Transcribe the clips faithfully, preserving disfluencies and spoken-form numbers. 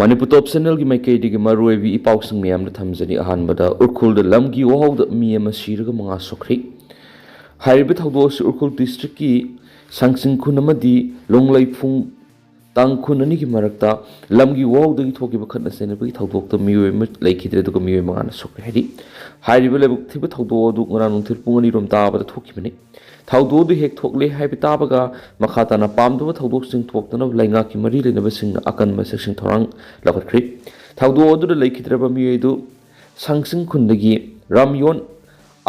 ꯃꯅꯤꯄꯨꯔ ꯇꯣꯞ ꯆꯦꯅꯦꯜꯒꯤ ꯃꯥꯏꯀꯩꯗꯒꯤ ꯃꯔꯨꯑꯣꯏꯕ ꯏ ꯄꯥꯎꯁꯤꯡ ꯃꯌꯥꯝꯗ ꯊꯝꯖꯔꯤ꯫ ꯑꯍꯥꯟꯕꯗ, ꯎꯔꯈꯨꯜꯗ ꯂꯝꯒꯤ ꯋꯥꯍꯧꯗ ꯃꯤ ꯑꯃ ꯁꯤꯔꯒ ꯃꯉꯥ ꯁꯣꯛꯈ꯭ꯔꯦ꯫ ꯍꯥꯏꯔꯤꯕ ꯊꯧꯗꯣꯛ ꯑꯁꯤ ꯎꯔꯈꯨꯜ ꯗꯤꯁꯇ꯭ꯔꯤꯛꯀꯤ ꯁꯥꯡꯆꯤꯡ ꯈꯨꯟ ꯑꯃꯗꯤ ꯂꯣꯡꯂꯩꯐꯨꯡ ꯇꯥꯡ ꯈꯨꯟ ꯑꯅꯤꯒꯤ ꯃꯔꯛꯇ ꯂꯝꯒꯤ ꯋꯥꯍꯧꯗꯒꯤ ꯊꯣꯛꯈꯤꯕ ꯈꯠꯅ ꯆꯩꯅꯕꯒꯤ ꯊꯧꯗꯣꯛꯇ ꯃꯤꯑꯣꯏ ꯑꯃ ꯂꯩꯈꯤꯗ꯭ꯔꯦ, ꯑꯗꯨꯒ ꯃꯤꯑꯣꯏ ꯃꯉꯥꯅ ꯁꯣꯛꯈ꯭ꯔꯦ ꯍꯥꯏꯔꯤ꯫ ꯍꯥꯏꯔꯤꯕ ꯂꯥꯏꯕꯛ ꯊꯤꯕ ꯊꯧꯗꯣꯛ ꯑꯗꯨ ꯉꯔꯥꯡ ꯅꯨꯡꯊꯤꯜ ꯄꯨꯡ ꯑꯅꯤꯔꯣꯝ ꯇꯥꯕꯗ ꯊꯣꯛꯈꯤꯕꯅꯤ꯫ ꯊꯧꯗꯣꯛ ꯑꯗꯨ ꯍꯦꯛ ꯊꯣꯛꯂꯦ ꯍꯥꯏꯕ ꯇꯥꯕꯒ ꯃꯈꯥ ꯇꯥꯅ ꯄꯥꯝꯗꯕ ꯊꯧꯗꯣꯛꯁꯤꯡ ꯊꯣꯛꯇꯅꯕ ꯂꯩꯉꯥꯛꯀꯤ ꯃꯔꯤ ꯂꯩꯅꯕꯁꯤꯡꯅ ꯑꯀꯟꯕ ꯆꯦꯛꯁꯤꯟ ꯊꯧꯔꯥꯡ ꯂꯧꯈꯠꯈ꯭ꯔꯤ꯫ ꯊꯧꯗꯣꯛ ꯑꯗꯨꯗ ꯂꯩꯈꯤꯗ꯭ꯔꯕ ꯃꯤꯑꯣꯏ ꯑꯗꯨ ꯁꯥꯡꯆꯤꯡ ꯈꯨꯟꯗꯒꯤ ꯔꯥꯝꯌꯣꯟ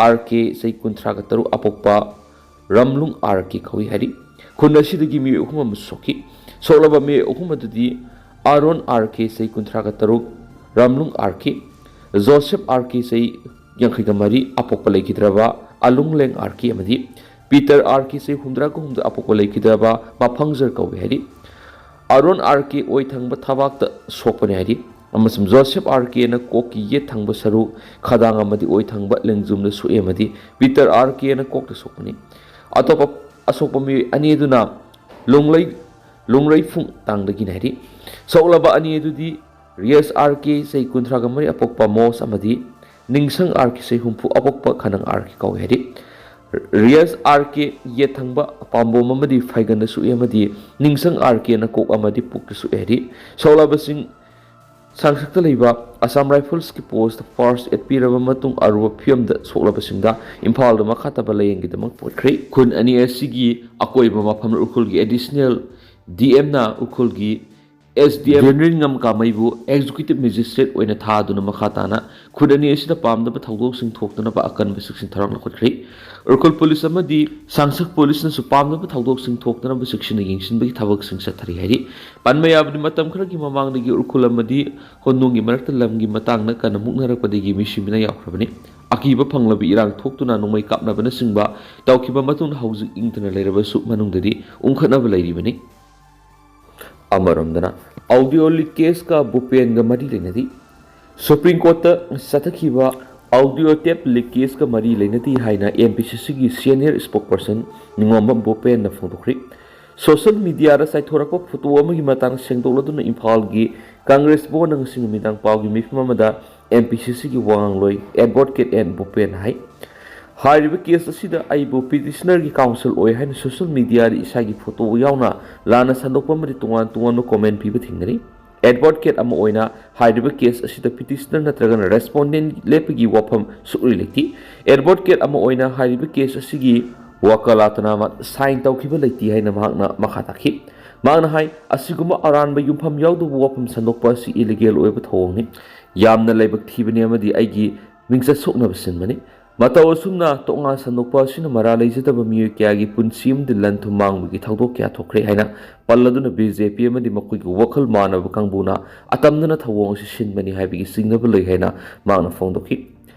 ꯑꯥꯔ ꯀꯦ, ꯆꯍꯤ ꯀꯨꯟꯊ꯭ꯔꯥꯒ ꯇꯔꯨꯛ, ꯑꯄꯣꯛꯄ ꯔꯝꯂꯨꯡ ꯑꯥꯔ ꯀꯦ ꯀꯧꯏ ꯍꯥꯏꯔꯤ꯫ ꯈꯨꯟ ꯑꯁꯤꯗꯒꯤ ꯃꯤꯑꯣꯏ ꯑꯍꯨꯝ ꯑꯃꯁꯨ ꯁꯣꯛꯈꯤ꯫ ꯁꯣꯛꯂꯕ ꯃꯤꯑꯣꯏ ꯑꯍꯨꯝ ꯑꯗꯨꯗꯤ ꯑꯥꯔꯣꯟ ꯑꯥꯔ ꯀꯦ, ꯆꯍꯤ ꯀꯨꯟꯊ꯭ꯔꯥꯒ ꯇꯔꯨꯛ, ꯔꯝꯂꯨꯡ ꯑꯥꯔ ꯀꯦ, ꯖꯣꯁꯦꯐ ꯑꯥꯔ ꯀꯦ, ꯆꯍꯤ ꯌꯥꯡꯈꯩꯒ ꯃꯔꯤ, ꯑꯄꯣꯛꯄ ꯂꯩꯈꯤꯗ꯭ꯔꯕ ꯑꯂꯨꯡꯂꯦꯡ ꯑꯥꯔ ꯀꯦ ꯑꯃꯗꯤ ꯄꯤꯇꯔ ꯑꯥꯔ ꯀꯦ, ꯆꯍꯤ ꯍꯨꯝꯗ꯭ꯔꯥꯒ ꯍꯨꯝꯗꯣꯏ, ꯑꯄꯣꯛꯄ ꯂꯩꯈꯤꯗ꯭ꯔꯕ ꯃꯐꯪꯖꯔ ꯀꯧꯏ ꯍꯥꯏꯔꯤ꯫ ꯑꯥꯔꯣꯟ ꯑꯥꯔ ꯀꯦ ꯑꯣꯏ ꯊꯪꯕ ꯊꯕꯥꯛꯇ ꯁꯣꯛꯄꯅꯤ ꯍꯥꯏꯔꯤ, ꯑꯃꯁꯨꯡ ꯖꯣꯁꯦꯐ ꯑꯥꯔ ꯀꯦꯅ ꯀꯣꯛꯀꯤ ꯌꯦꯠ ꯊꯪꯕ ꯁꯔꯨꯛ, ꯈꯗꯥꯡ ꯑꯃꯗꯤ ꯑꯣꯏ ꯊꯪꯕ ꯂꯦꯡꯖꯨꯝꯗ ꯁꯣꯛꯏ ꯑꯃꯗꯤ ꯄꯤꯇꯔ ꯑꯥꯔ ꯀꯦꯅ ꯀꯣꯛꯇ ꯁꯣꯛꯄꯅꯤ꯫ ꯑꯇꯣꯞꯄ ꯑꯁꯣꯛꯄ ꯃꯤꯑꯣꯏ ꯑꯅꯤ ꯑꯗꯨꯅ ꯂꯣꯡꯂꯩ, ꯂꯣꯡꯂꯩꯐꯨꯡ ꯇꯥꯡꯗꯒꯤꯅꯤ ꯍꯥꯏꯔꯤ꯫ ꯁꯣꯛꯂꯕ ꯑꯅꯤ ꯑꯗꯨꯗꯤ ꯔꯤꯌꯁ ꯑꯥꯔ ꯀꯦ, ꯆꯍꯤ ꯀꯨꯟꯊ꯭ꯔꯥꯒ ꯃꯔꯤ, ꯑꯄꯣꯛꯄ ꯃꯣꯁ ꯑꯃꯗꯤ ꯅꯤꯡꯁꯪ ꯑꯥꯔ ꯀꯦ, ꯆꯍꯤ ꯍꯨꯝꯐꯨ, ꯑꯄꯣꯛꯄ ꯈꯅꯪ ꯑꯥꯔ ꯀꯦ ꯀꯧꯏ ꯍꯥꯏꯔꯤ꯫ ꯔꯤꯌꯁ ꯑꯥꯔ ꯀꯦ ꯌꯦꯠ ꯊꯪꯕ ꯄꯥꯝꯕꯣꯝ ꯑꯃꯗꯤ ꯐꯩꯒꯟꯗ ꯁꯣꯛꯏ ꯑꯃꯗꯤ ꯅꯤꯡꯁꯪ ꯑꯥꯔ ꯀꯦꯅ ꯀꯣꯛ ꯑꯃꯗꯤ ꯄꯨꯛꯇ ꯁꯣꯛꯏ ꯍꯥꯏꯔꯤ꯫ ꯁꯣꯛꯂꯕꯁꯤꯡ ꯁꯥꯡꯁꯛꯇ ꯂꯩꯕ ꯑꯁꯥꯝ ꯔꯥꯏꯐꯜꯁꯀꯤ ꯄꯣꯁꯇ ꯐꯥꯔꯁ ꯑꯦꯗ ꯄꯤꯔꯕ ꯃꯇꯨꯡ ꯑꯔꯨꯕ ꯐꯤꯕꯝꯗ ꯁꯣꯛꯂꯕꯁꯤꯡꯗ ꯏꯝꯐꯥꯜꯗ ꯃꯈꯥ ꯇꯥꯕ ꯂꯥꯌꯦꯡꯒꯤꯗꯃꯛ ꯄꯨꯈꯠꯈ꯭ꯔꯦ꯫ ꯈꯨꯟ ꯑꯅꯤ ꯑꯁꯤꯒꯤ ꯑꯀꯣꯏꯕ ꯃꯐꯝ ꯎꯈ꯭ꯔꯨꯜꯒꯤ ꯑꯦꯗꯤꯁꯅꯦꯜ ꯗꯤ ꯑꯦꯝꯅ ꯎꯈ꯭ꯔꯨꯜꯒꯤ ꯑꯦꯁ ꯗꯤ ꯑꯦꯝ ꯕꯦꯟꯔꯤꯟꯉꯝ ꯀꯥꯃꯩꯕꯨ ꯑꯦꯛꯖꯤꯀ꯭ꯌꯨꯇꯤꯚ ꯃꯦꯖꯤꯁꯇ꯭ꯔꯦꯠ ꯑꯣꯏꯅ ꯊꯥꯗꯨꯅ ꯃꯈꯥ ꯇꯥꯅ ꯈꯨꯟ ꯑꯅꯤ ꯑꯁꯤꯗ ꯄꯥꯝꯗꯕ ꯊꯧꯗꯣꯛꯁꯤꯡ ꯊꯣꯛꯇꯅꯕ ꯑꯀꯟꯕ ꯆꯦꯛꯁꯤꯟ ꯊꯧꯔꯥꯡ ꯂꯧꯈꯠꯈ꯭ꯔꯦ꯫ ꯎꯈ꯭ꯔꯨꯜ ꯄꯨꯂꯤꯁ ꯑꯃꯗꯤ ꯁꯥꯡꯁꯛ ꯄꯨꯂꯤꯁꯅꯁꯨ ꯄꯥꯝꯗꯕ ꯊꯧꯗꯣꯛꯁꯤꯡ ꯊꯣꯛꯇꯅꯕ ꯆꯦꯛꯁꯤꯟꯅ ꯌꯦꯡꯁꯤꯟꯕꯒꯤ ꯊꯕꯛꯁꯤꯡ ꯆꯠꯊꯔꯤ ꯍꯥꯏꯔꯤ꯫ ꯄꯟꯕ ꯌꯥꯕꯗꯤ, ꯃꯇꯝ ꯈꯔꯒꯤ ꯃꯃꯥꯡꯗꯒꯤ ꯎꯈ꯭ꯔꯨꯜ ꯑꯃꯗꯤ ꯍꯣꯟꯗꯣꯡꯒꯤ ꯃꯔꯛꯇ ꯂꯝꯒꯤ ꯃꯇꯥꯡꯗ ꯀꯟꯅ ꯃꯨꯛꯅꯔꯛꯄꯗꯒꯤ ꯃꯤꯁꯤ ꯃꯤꯅꯥ ꯌꯥꯎꯈ꯭ꯔꯕꯅꯤ꯫ ꯑꯀꯤꯕ ꯐꯪꯂꯕ ꯏꯔꯥꯡ ꯊꯣꯛꯇꯨꯅ ꯅꯣꯡꯃꯩ ꯀꯥꯞꯅꯕꯅꯆꯤꯡꯕ ꯇꯧꯈꯤꯕ ꯃꯇꯨꯡꯗ ꯍꯧꯖꯤꯛ ꯏꯪꯊꯅ ꯂꯩꯔꯕꯁꯨ ꯃꯅꯨꯡꯗꯗꯤ ꯎꯪꯈꯠꯅꯕ ꯂꯩꯔꯤꯕꯅꯤ꯫ ꯑꯃꯔꯣꯝꯗꯅ, ꯑꯥꯎꯗꯤꯑꯣ ꯂꯤꯛ ꯀꯦꯁꯀ ꯚꯨꯄꯦꯟꯒ ꯃꯔꯤ ꯂꯩꯅꯔꯤ꯫ ꯁꯨꯄ꯭ꯔꯤꯝ ꯀꯣꯔꯠꯇ ꯆꯠꯊꯈꯤꯕ ꯑꯥꯎꯗꯤꯑꯣ ꯇꯦꯞ ꯂꯤꯛ ꯀꯦꯁꯀ ꯃꯔꯤ ꯂꯩꯅꯗꯦ ꯍꯥꯏꯅ ꯑꯦꯝ ꯄꯤ ꯁꯤ ꯁꯤꯒꯤ ꯁꯦꯅꯤꯌꯔ ꯁ꯭ꯄꯣꯛꯄꯔꯁꯟ ꯅꯤꯉꯣꯝꯕꯝ ꯚꯨꯄꯦꯟꯅ ꯐꯣꯡꯗꯣꯛꯈ꯭ꯔꯤ꯫ ꯁꯣꯁꯤꯌꯦꯜ ꯃꯤꯗꯤꯌꯥꯗ ꯆꯥꯏꯊꯣꯔꯛꯄ ꯐꯣꯇꯣ ꯑꯃꯒꯤ ꯃꯇꯥꯡꯗ ꯁꯦꯡꯗꯣꯛꯂꯗꯨꯅ ꯏꯝꯐꯥꯜꯒꯤ ꯀꯪꯒ꯭ꯔꯦꯁ ꯚꯕꯟꯗ ꯉꯁꯤ ꯅꯨꯃꯤꯗꯥꯡ ꯄꯥꯎꯒꯤ ꯃꯤꯐꯝ ꯑꯃꯗ ꯑꯦꯝ ꯄꯤ ꯁꯤ ꯁꯤꯒꯤ ꯋꯥꯉꯥꯡꯂꯣꯏ ꯑꯦꯗꯚꯣꯀꯦꯠ ꯑꯦꯟ ꯕꯣꯄꯦꯟ ꯍꯥꯏ꯫ ꯍꯥꯏꯔꯤꯕ ꯀꯦꯁ ꯑꯁꯤꯗ ꯑꯩꯕꯨ ꯄꯤꯇꯤꯁꯅꯔꯒꯤ ꯀꯥꯎꯟꯁꯤꯜ ꯑꯣꯏ ꯍꯥꯏꯅ ꯁꯣꯁꯤꯌꯦꯜ ꯃꯤꯗꯤꯌꯥꯗ ꯏꯁꯥꯒꯤ ꯐꯣꯇꯣ ꯌꯥꯎꯅ ꯂꯥꯟꯅ ꯁꯟꯗꯣꯛꯄ ꯑꯃꯗꯤ ꯇꯣꯉꯥꯟ ꯇꯣꯉꯥꯟꯕ ꯀꯣꯃꯦꯟ ꯄꯤꯕ ꯊꯦꯡꯅꯔꯤ꯫ ꯑꯦꯗꯚꯣꯀꯦꯠ ꯑꯃ ꯑꯣꯏꯅ ꯍꯥꯏꯔꯤꯕ ꯀꯦꯁ ꯑꯁꯤꯗ ꯄꯤꯇꯤꯁꯅꯔ ꯅꯠꯇ꯭ꯔꯒꯅ ꯔꯦꯁꯄꯣꯟꯗꯦꯟ ꯂꯦꯞꯄꯒꯤ ꯋꯥꯐꯝ ꯁꯨꯛꯂꯩ ꯂꯩꯇꯦ꯫ ꯑꯦꯗꯚꯣꯀꯦꯠ ꯑꯃ ꯑꯣꯏꯅ ꯍꯥꯏꯔꯤꯕ ꯀꯦꯁ ꯑꯁꯤꯒꯤ ꯋꯀꯂꯥꯇꯅꯥꯃ ꯁꯥꯏꯟ ꯇꯧꯈꯤꯕ ꯂꯩꯇꯦ ꯍꯥꯏꯅ ꯃꯍꯥꯛꯅ ꯃꯈꯥ ꯇꯥꯈꯤ꯫ ꯃꯍꯥꯛꯅ ꯍꯥꯏ, ꯑꯁꯤꯒꯨꯝꯕ ꯑꯔꯥꯟꯕ ꯌꯨꯝꯐꯝ ꯌꯥꯎꯗꯕ ꯋꯥꯐꯝ ꯁꯟꯗꯣꯛꯄ ꯑꯁꯤ ꯏꯂꯤꯒꯦꯜ ꯑꯣꯏꯕ ꯊꯧꯑꯣꯡꯅꯤ꯫ ꯌꯥꯝꯅ ꯂꯥꯏꯕꯛ ꯊꯤꯕꯅꯤ ꯑꯃꯗꯤ ꯑꯩꯒꯤ ꯃꯤꯡꯆꯠ ꯁꯣꯛꯅꯕ ꯁꯤꯟꯕꯅꯤ꯫ ꯃꯇꯧ ꯑꯁꯨꯝꯅ ꯇꯣꯉꯥꯟ ꯁꯟꯗꯣꯛꯄ ꯑꯁꯤꯅ ꯃꯔꯥ ꯂꯩꯖꯗꯕ ꯃꯤꯑꯣꯏ ꯀꯌꯥꯒꯤ ꯄꯨꯟꯁꯤ ꯑꯃꯗꯤ ꯂꯟ ꯊꯨꯝ ꯃꯥꯡꯕꯒꯤ ꯊꯧꯗꯣꯛ ꯀꯌꯥ ꯊꯣꯛꯈ꯭ꯔꯦ ꯍꯥꯏꯅ ꯄꯜꯂꯗꯨꯅ ꯕꯤ ꯖꯦ ꯄꯤ ꯑꯃꯗꯤ ꯃꯈꯣꯏꯒꯤ ꯋꯥꯈꯜ ꯃꯥꯟꯅꯕ ꯀꯥꯡꯕꯨꯅ ꯑꯇꯝꯅꯅ ꯊꯧꯑꯣꯡ ꯑꯁꯤ ꯁꯤꯟꯕꯅꯤ ꯍꯥꯏꯕꯒꯤ ꯆꯤꯡꯅꯕ ꯂꯩ ꯍꯥꯏꯅ ꯃꯍꯥꯛꯅ ꯐꯣꯡꯗꯣꯛꯈꯤ꯫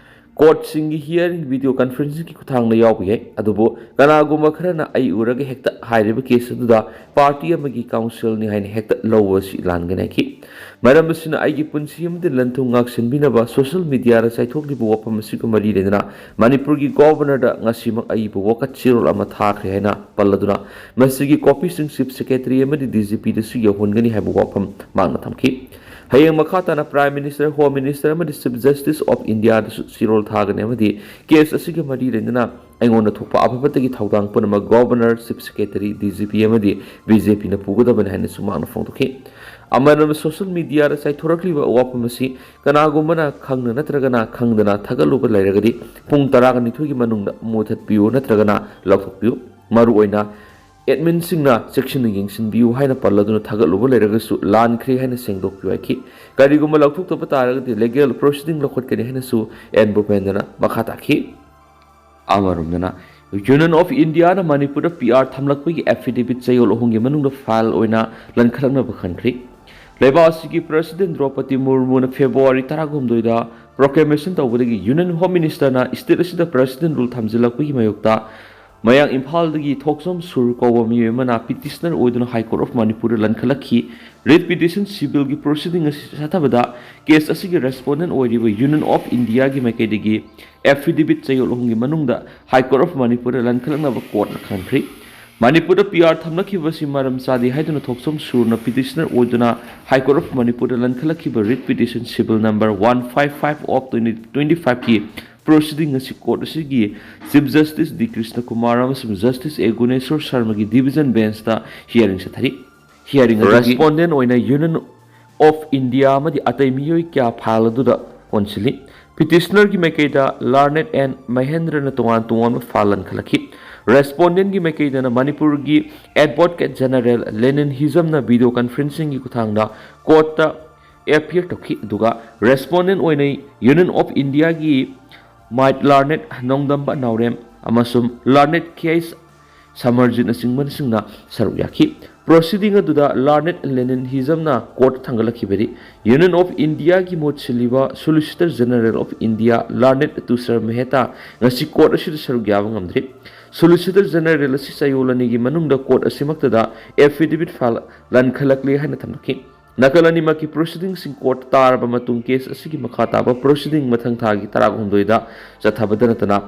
ꯀꯣꯔꯠꯁꯤꯡꯒꯤ ꯍꯤꯌꯔꯤꯡ ꯚꯤꯗꯤꯑꯣ ꯀꯟꯐꯔꯦꯟꯁꯤꯡꯒꯤ ꯈꯨꯠꯊꯥꯡꯗ ꯌꯥꯎꯕ ꯌꯥꯏ, ꯑꯗꯨꯕꯨ ꯀꯅꯥꯒꯨꯝꯕ ꯈꯔꯅ ꯑꯩ ꯎꯔꯒ ꯍꯦꯛꯇ ꯍꯥꯏꯔꯤꯕ ꯀꯦꯁ ꯑꯗꯨꯗ ꯄꯥꯔꯇꯤ ꯑꯃꯒꯤ ꯀꯥꯎꯟꯁꯤꯜꯅꯤ ꯍꯥꯏꯅ ꯍꯦꯛꯇ ꯂꯧꯕ ꯑꯁꯤ ꯂꯥꯟꯒꯅꯤ ꯍꯥꯏꯈꯤ꯫ ꯃꯔꯝ ꯑꯁꯤꯅ ꯑꯩꯒꯤ ꯄꯨꯟꯁꯤ ꯑꯃꯗꯤ ꯂꯟ ꯊꯨꯝ ꯉꯥꯛꯁꯦꯟꯕꯤꯅꯕ ꯁꯣꯁꯤꯌꯦꯜ ꯃꯤꯗꯤꯌꯥꯗ ꯆꯥꯏꯊꯣꯛꯂꯤꯕ ꯋꯥꯐꯝ ꯑꯁꯤꯒ ꯃꯔꯤ ꯂꯩꯅꯅ ꯃꯅꯤꯄꯨꯔꯒꯤ ꯒꯣꯚꯔꯅꯔꯗ ꯉꯁꯤꯃꯛ ꯑꯏꯕ ꯋꯥꯀꯠ ꯆꯦꯔꯣꯜ ꯑꯃ ꯊꯥꯈ꯭ꯔꯦ ꯍꯥꯏꯅ ꯄꯜꯂꯗꯨꯅ ꯃꯁꯤꯒꯤ ꯀꯣꯄꯤꯁꯤꯡ ꯆꯤꯐ ꯁꯦꯀ꯭ꯔꯦꯇꯔꯤ ꯑꯃꯗꯤ ꯗꯤ ꯖꯤ ꯄꯤꯗꯁꯨ ꯌꯧꯍꯟꯒꯅꯤ ꯍꯥꯏꯕ ꯋꯥꯐꯝ ꯃꯍꯥꯛꯅ ꯊꯝꯈꯤ꯫ ꯍꯌꯦꯡ ꯃꯈꯥ ꯇꯥꯅ ꯄ꯭ꯔꯥꯏꯝ ꯃꯤꯅꯤꯁꯇꯔ, ꯍꯣꯝ ꯃꯤꯅꯤꯁꯇꯔ ꯑꯃꯗꯤ ꯆꯤꯐ ꯖꯁꯇꯤꯁ ꯑꯣꯐ ꯏꯟꯗꯤꯌꯥꯗꯁꯨ ꯆꯦꯔꯣꯜ ꯊꯥꯒꯅꯤ ꯑꯃꯗꯤ ꯀꯦꯁ ꯑꯁꯤꯒ ꯃꯔꯤ ꯂꯩꯅꯅ ꯑꯩꯉꯣꯟꯗ ꯊꯣꯛꯄ ꯑꯐ ꯐꯠꯇꯒꯤ ꯊꯧꯗꯥꯡ ꯄꯨꯝꯅꯃꯛ governor, chief secretary, D G P ꯑꯃꯗꯤ ꯕꯤ ꯖꯦ ꯄꯤꯅ ꯄꯨꯒꯗꯕꯅꯤ ꯍꯥꯏꯅꯁꯨ ꯃꯍꯥꯛꯅ ꯐꯣꯡꯗꯣꯛꯈꯤ꯫ ꯑꯃꯔꯣꯝꯗ ꯁꯣꯁꯤꯌꯦꯜ ꯃꯤꯗꯤꯌꯥꯗ ꯆꯥꯏꯊꯣꯔꯛꯂꯤꯕ ꯋꯥꯐꯝ ꯑꯁꯤ ꯀꯅꯥꯒꯨꯝꯕꯅ ꯈꯪꯅ ꯅꯠꯇ꯭ꯔꯒꯅ ꯈꯪꯗꯅ ꯊꯥꯒꯠꯂꯨꯕ ꯂꯩꯔꯒꯗꯤ ꯄꯨꯡ ꯇꯔꯥꯒ ꯅꯤꯊꯣꯏꯒꯤ ꯃꯅꯨꯡꯗ ꯃꯨꯊꯠꯄꯤꯌꯨ ꯅꯠꯇ꯭ꯔꯒꯅ ꯂꯧꯊꯣꯛꯄꯤꯌꯨ꯫ ꯃꯔꯨꯑꯣꯏꯅ ꯑꯦꯗꯃꯤꯟꯁꯤꯡꯅ ꯆꯦꯛꯁꯤꯟꯅ ꯌꯦꯡꯁꯤꯟꯕꯤꯌꯨ ꯍꯥꯏꯅ ꯄꯜꯂꯗꯨꯅ ꯊꯥꯒꯠꯂꯨꯕ ꯂꯩꯔꯒꯁꯨ ꯂꯥꯟꯈ꯭ꯔꯦ ꯍꯥꯏꯅ ꯁꯦꯡꯗꯣꯛꯄꯤꯌꯨ ꯍꯥꯏꯈꯤ꯫ ꯀꯔꯤꯒꯨꯝꯕ ꯂꯧꯊꯣꯛꯇꯕ ꯇꯥꯔꯒꯗꯤ ꯂꯤꯒꯦꯜ ꯄ꯭ꯔꯣꯁꯤꯗꯤꯡ ꯂꯧꯈꯠꯀꯅꯤ ꯍꯥꯏꯅꯁꯨ ꯑꯦꯟ ꯕꯣꯄꯦꯟꯗꯅ ꯃꯈꯥ ꯇꯥꯈꯤ꯫ ꯑꯃꯔꯣꯝꯗꯅ ꯌꯨꯅꯤꯌꯟ ꯑꯣꯐ ꯏꯟꯗꯤꯌꯥꯅ ꯃꯅꯤꯄꯨꯔꯗ ꯄꯤ ꯑꯥꯔ ꯊꯝꯂꯛꯄꯒꯤ ꯑꯦꯐꯤꯗꯦꯕꯤꯠ ꯆꯌꯣꯜ ꯑꯍꯨꯝꯒꯤ ꯃꯅꯨꯡꯗ ꯐꯥꯏꯜ ꯑꯣꯏꯅ ꯂꯟꯈꯠꯂꯛꯅꯕ ꯈꯟꯈ꯭ꯔꯤ꯫ ꯂꯩꯕꯥꯛ ꯑꯁꯤꯒꯤ ꯄ꯭ꯔꯁꯤꯗꯦꯟ ꯗ꯭ꯔꯧꯄꯗꯤ ꯃꯨꯔꯃꯨꯅ ꯐꯦꯕ꯭ꯔꯨꯋꯥꯔꯤ ꯇꯔꯥꯍꯨꯝꯗꯣꯏꯗ ꯄ꯭ꯔꯣꯀ꯭ꯂꯦꯃꯦꯁꯟ ꯇꯧꯕꯗꯒꯤ ꯌꯨꯅꯤꯌꯟ ꯍꯣꯝ ꯃꯤꯅꯤꯁꯇꯔꯅ ꯁ꯭ꯇꯦꯠ ꯑꯁꯤꯗ ꯄ꯭ꯔꯁꯤꯗꯦꯟ ꯔꯨꯜ ꯊꯝꯖꯤꯜꯂꯛꯄꯒꯤ ꯃꯥꯌꯣꯛꯇ ꯃꯌꯥꯡ ꯏꯝꯐꯥꯜꯗꯒꯤ ꯊꯣꯛꯆꯣꯝ ꯁꯨꯔ ꯀꯧꯕ ꯃꯤꯑꯣꯏ ꯑꯃꯅ ꯄꯤꯇꯤꯁꯅꯔ ꯑꯣꯏꯗꯨꯅ ꯍꯥꯏ ꯀꯣꯔꯠ ꯑꯣꯐ ꯃꯅꯤꯄꯨꯔꯗ ꯂꯟꯈꯠꯂꯛꯈꯤ꯫ ꯔꯤꯠ ꯄꯤꯇꯤꯁꯟ ꯁꯤꯕꯤꯜꯒꯤ ꯄ꯭ꯔꯣꯁꯤꯗꯤꯡ ꯑꯁꯤ ꯆꯠꯊꯕꯗ ꯀꯦꯁ ꯑꯁꯤꯒꯤ ꯔꯦꯁꯄꯣꯟꯗꯦꯟ ꯑꯣꯏꯔꯤꯕ ꯌꯨꯅꯤꯌꯟ ꯑꯣꯐ ꯏꯟꯗꯤꯌꯥꯒꯤ ꯃꯥꯏꯀꯩꯗꯒꯤ ꯑꯦꯐꯤꯗꯦꯕꯤꯠ ꯆꯌꯣꯜ ꯑꯍꯨꯝꯒꯤ ꯃꯅꯨꯡꯗ ꯍꯥꯏ ꯀꯣꯔꯠ ꯑꯣꯐ ꯃꯅꯤꯄꯨꯔꯗ ꯂꯟꯈꯠꯂꯛꯅꯕ ꯀꯣꯔꯠꯅ ꯈꯟꯈ꯭ꯔꯤ꯫ ꯃꯅꯤꯄꯨꯔꯗ ꯄꯤ ꯑꯥꯔ ꯊꯝꯂꯛꯈꯤꯕꯁꯤ ꯃꯔꯝ ꯆꯥꯗꯦ ꯍꯥꯏꯗꯨꯅ ꯊꯣꯛꯆꯣꯝ ꯁꯨꯔꯅ ꯄꯤꯇꯤꯁꯅꯔ ꯑꯣꯏꯗꯨꯅ High Court of ꯃꯅꯤꯄꯨꯔꯗ ꯂꯟꯈꯠꯂꯛꯈꯤꯕ writ petition civil number one five five of twenty twenty-fiveꯀꯤ proceeding ꯑꯁꯤ court ꯑꯁꯤꯒꯤ Chief Justice D Krishna Kumar ꯑꯃꯁꯨꯡ Justice ꯑꯦ ꯒꯨꯅꯦꯁꯣꯔ ꯁꯔꯃꯒꯤ division benchꯇ hearing ꯆꯠꯊꯔꯤ꯫ Hearing ꯑꯗꯨꯒꯤ respondent ꯑꯣꯏꯅ Union of India ꯑꯃꯗꯤ ꯑꯇꯩ ꯃꯤꯑꯣꯏ ꯀꯌꯥ file ꯑꯗꯨꯗ ꯀꯣꯟꯁꯤꯜꯂꯤ꯫ Petitionerꯒꯤ ꯃꯥꯏꯀꯩꯗ Learned ꯑꯦꯟ ꯃꯍꯦꯟꯗ꯭ꯔꯅ ꯇꯣꯉꯥꯟ ꯇꯣꯉꯥꯟꯕ file ꯂꯟꯈꯠꯂꯛꯈꯤ꯫ Respondentꯒꯤ ꯃꯥꯏꯀꯩꯗꯅ ꯃꯅꯤꯄꯨꯔꯒꯤ Advocate General ꯂꯦꯅꯤꯟ ꯍꯤꯖꯝꯅ video conferencingꯒꯤ ꯈꯨꯠꯊꯥꯡꯗ courtꯇ appear ꯇꯧꯈꯤ, ꯑꯗꯨꯒ respondent ꯑꯣꯏꯅ Union of Indiaꯒꯤ Might Learned ꯅꯣꯡꯗꯝꯕ ꯅꯥꯎꯔꯦꯝ ꯑꯃꯁꯨꯡ Learned ꯀꯦ ꯑꯩꯆ ꯁꯃꯔꯖꯤꯠꯅꯆꯤꯡꯕꯁꯤꯡꯅ ꯁꯔꯨꯛ ꯌꯥꯈꯤ꯫ Proceeding ꯑꯗꯨꯗ Learned ꯂꯦꯅꯤꯟ ꯍꯤꯖꯝꯅ court ꯊꯥꯡꯒꯠꯂꯛꯈꯤꯕꯗꯤ, Union of Indiaꯒꯤ ꯃꯍꯨꯠ ꯁꯤꯜꯂꯤꯕ Solicitor General of India Learned ꯇꯨꯁꯥꯔ Mehta ꯉꯁꯤ court ꯑꯁꯤꯗ ꯁꯔꯨꯛ ꯌꯥꯕ ꯉꯝꯗ꯭ꯔꯤ꯫ Solicitor General ꯑꯁꯤ ꯆꯌꯣꯜ ꯑꯅꯤꯒꯤ ꯃꯅꯨꯡꯗ court ꯑꯁꯤꯃꯛꯇꯗ affidavit file ꯂꯟꯈꯠꯂꯛꯂꯦ ꯍꯥꯏꯅ ꯊꯝꯂꯛꯈꯤ꯫ ꯅꯥꯀꯜ ꯑꯅꯤꯃꯛꯀꯤ proceedingꯁꯤꯡ court ꯇꯥꯔꯕ ꯃꯇꯨꯡ case ꯑꯁꯤꯒꯤ ꯃꯈꯥ ꯇꯥꯕ proceeding ꯃꯊꯪ ꯊꯥꯒꯤ ꯇꯔꯥꯍꯨꯝꯗꯣꯏꯗ ꯆꯠꯊꯕꯗ ꯅꯠꯇꯅ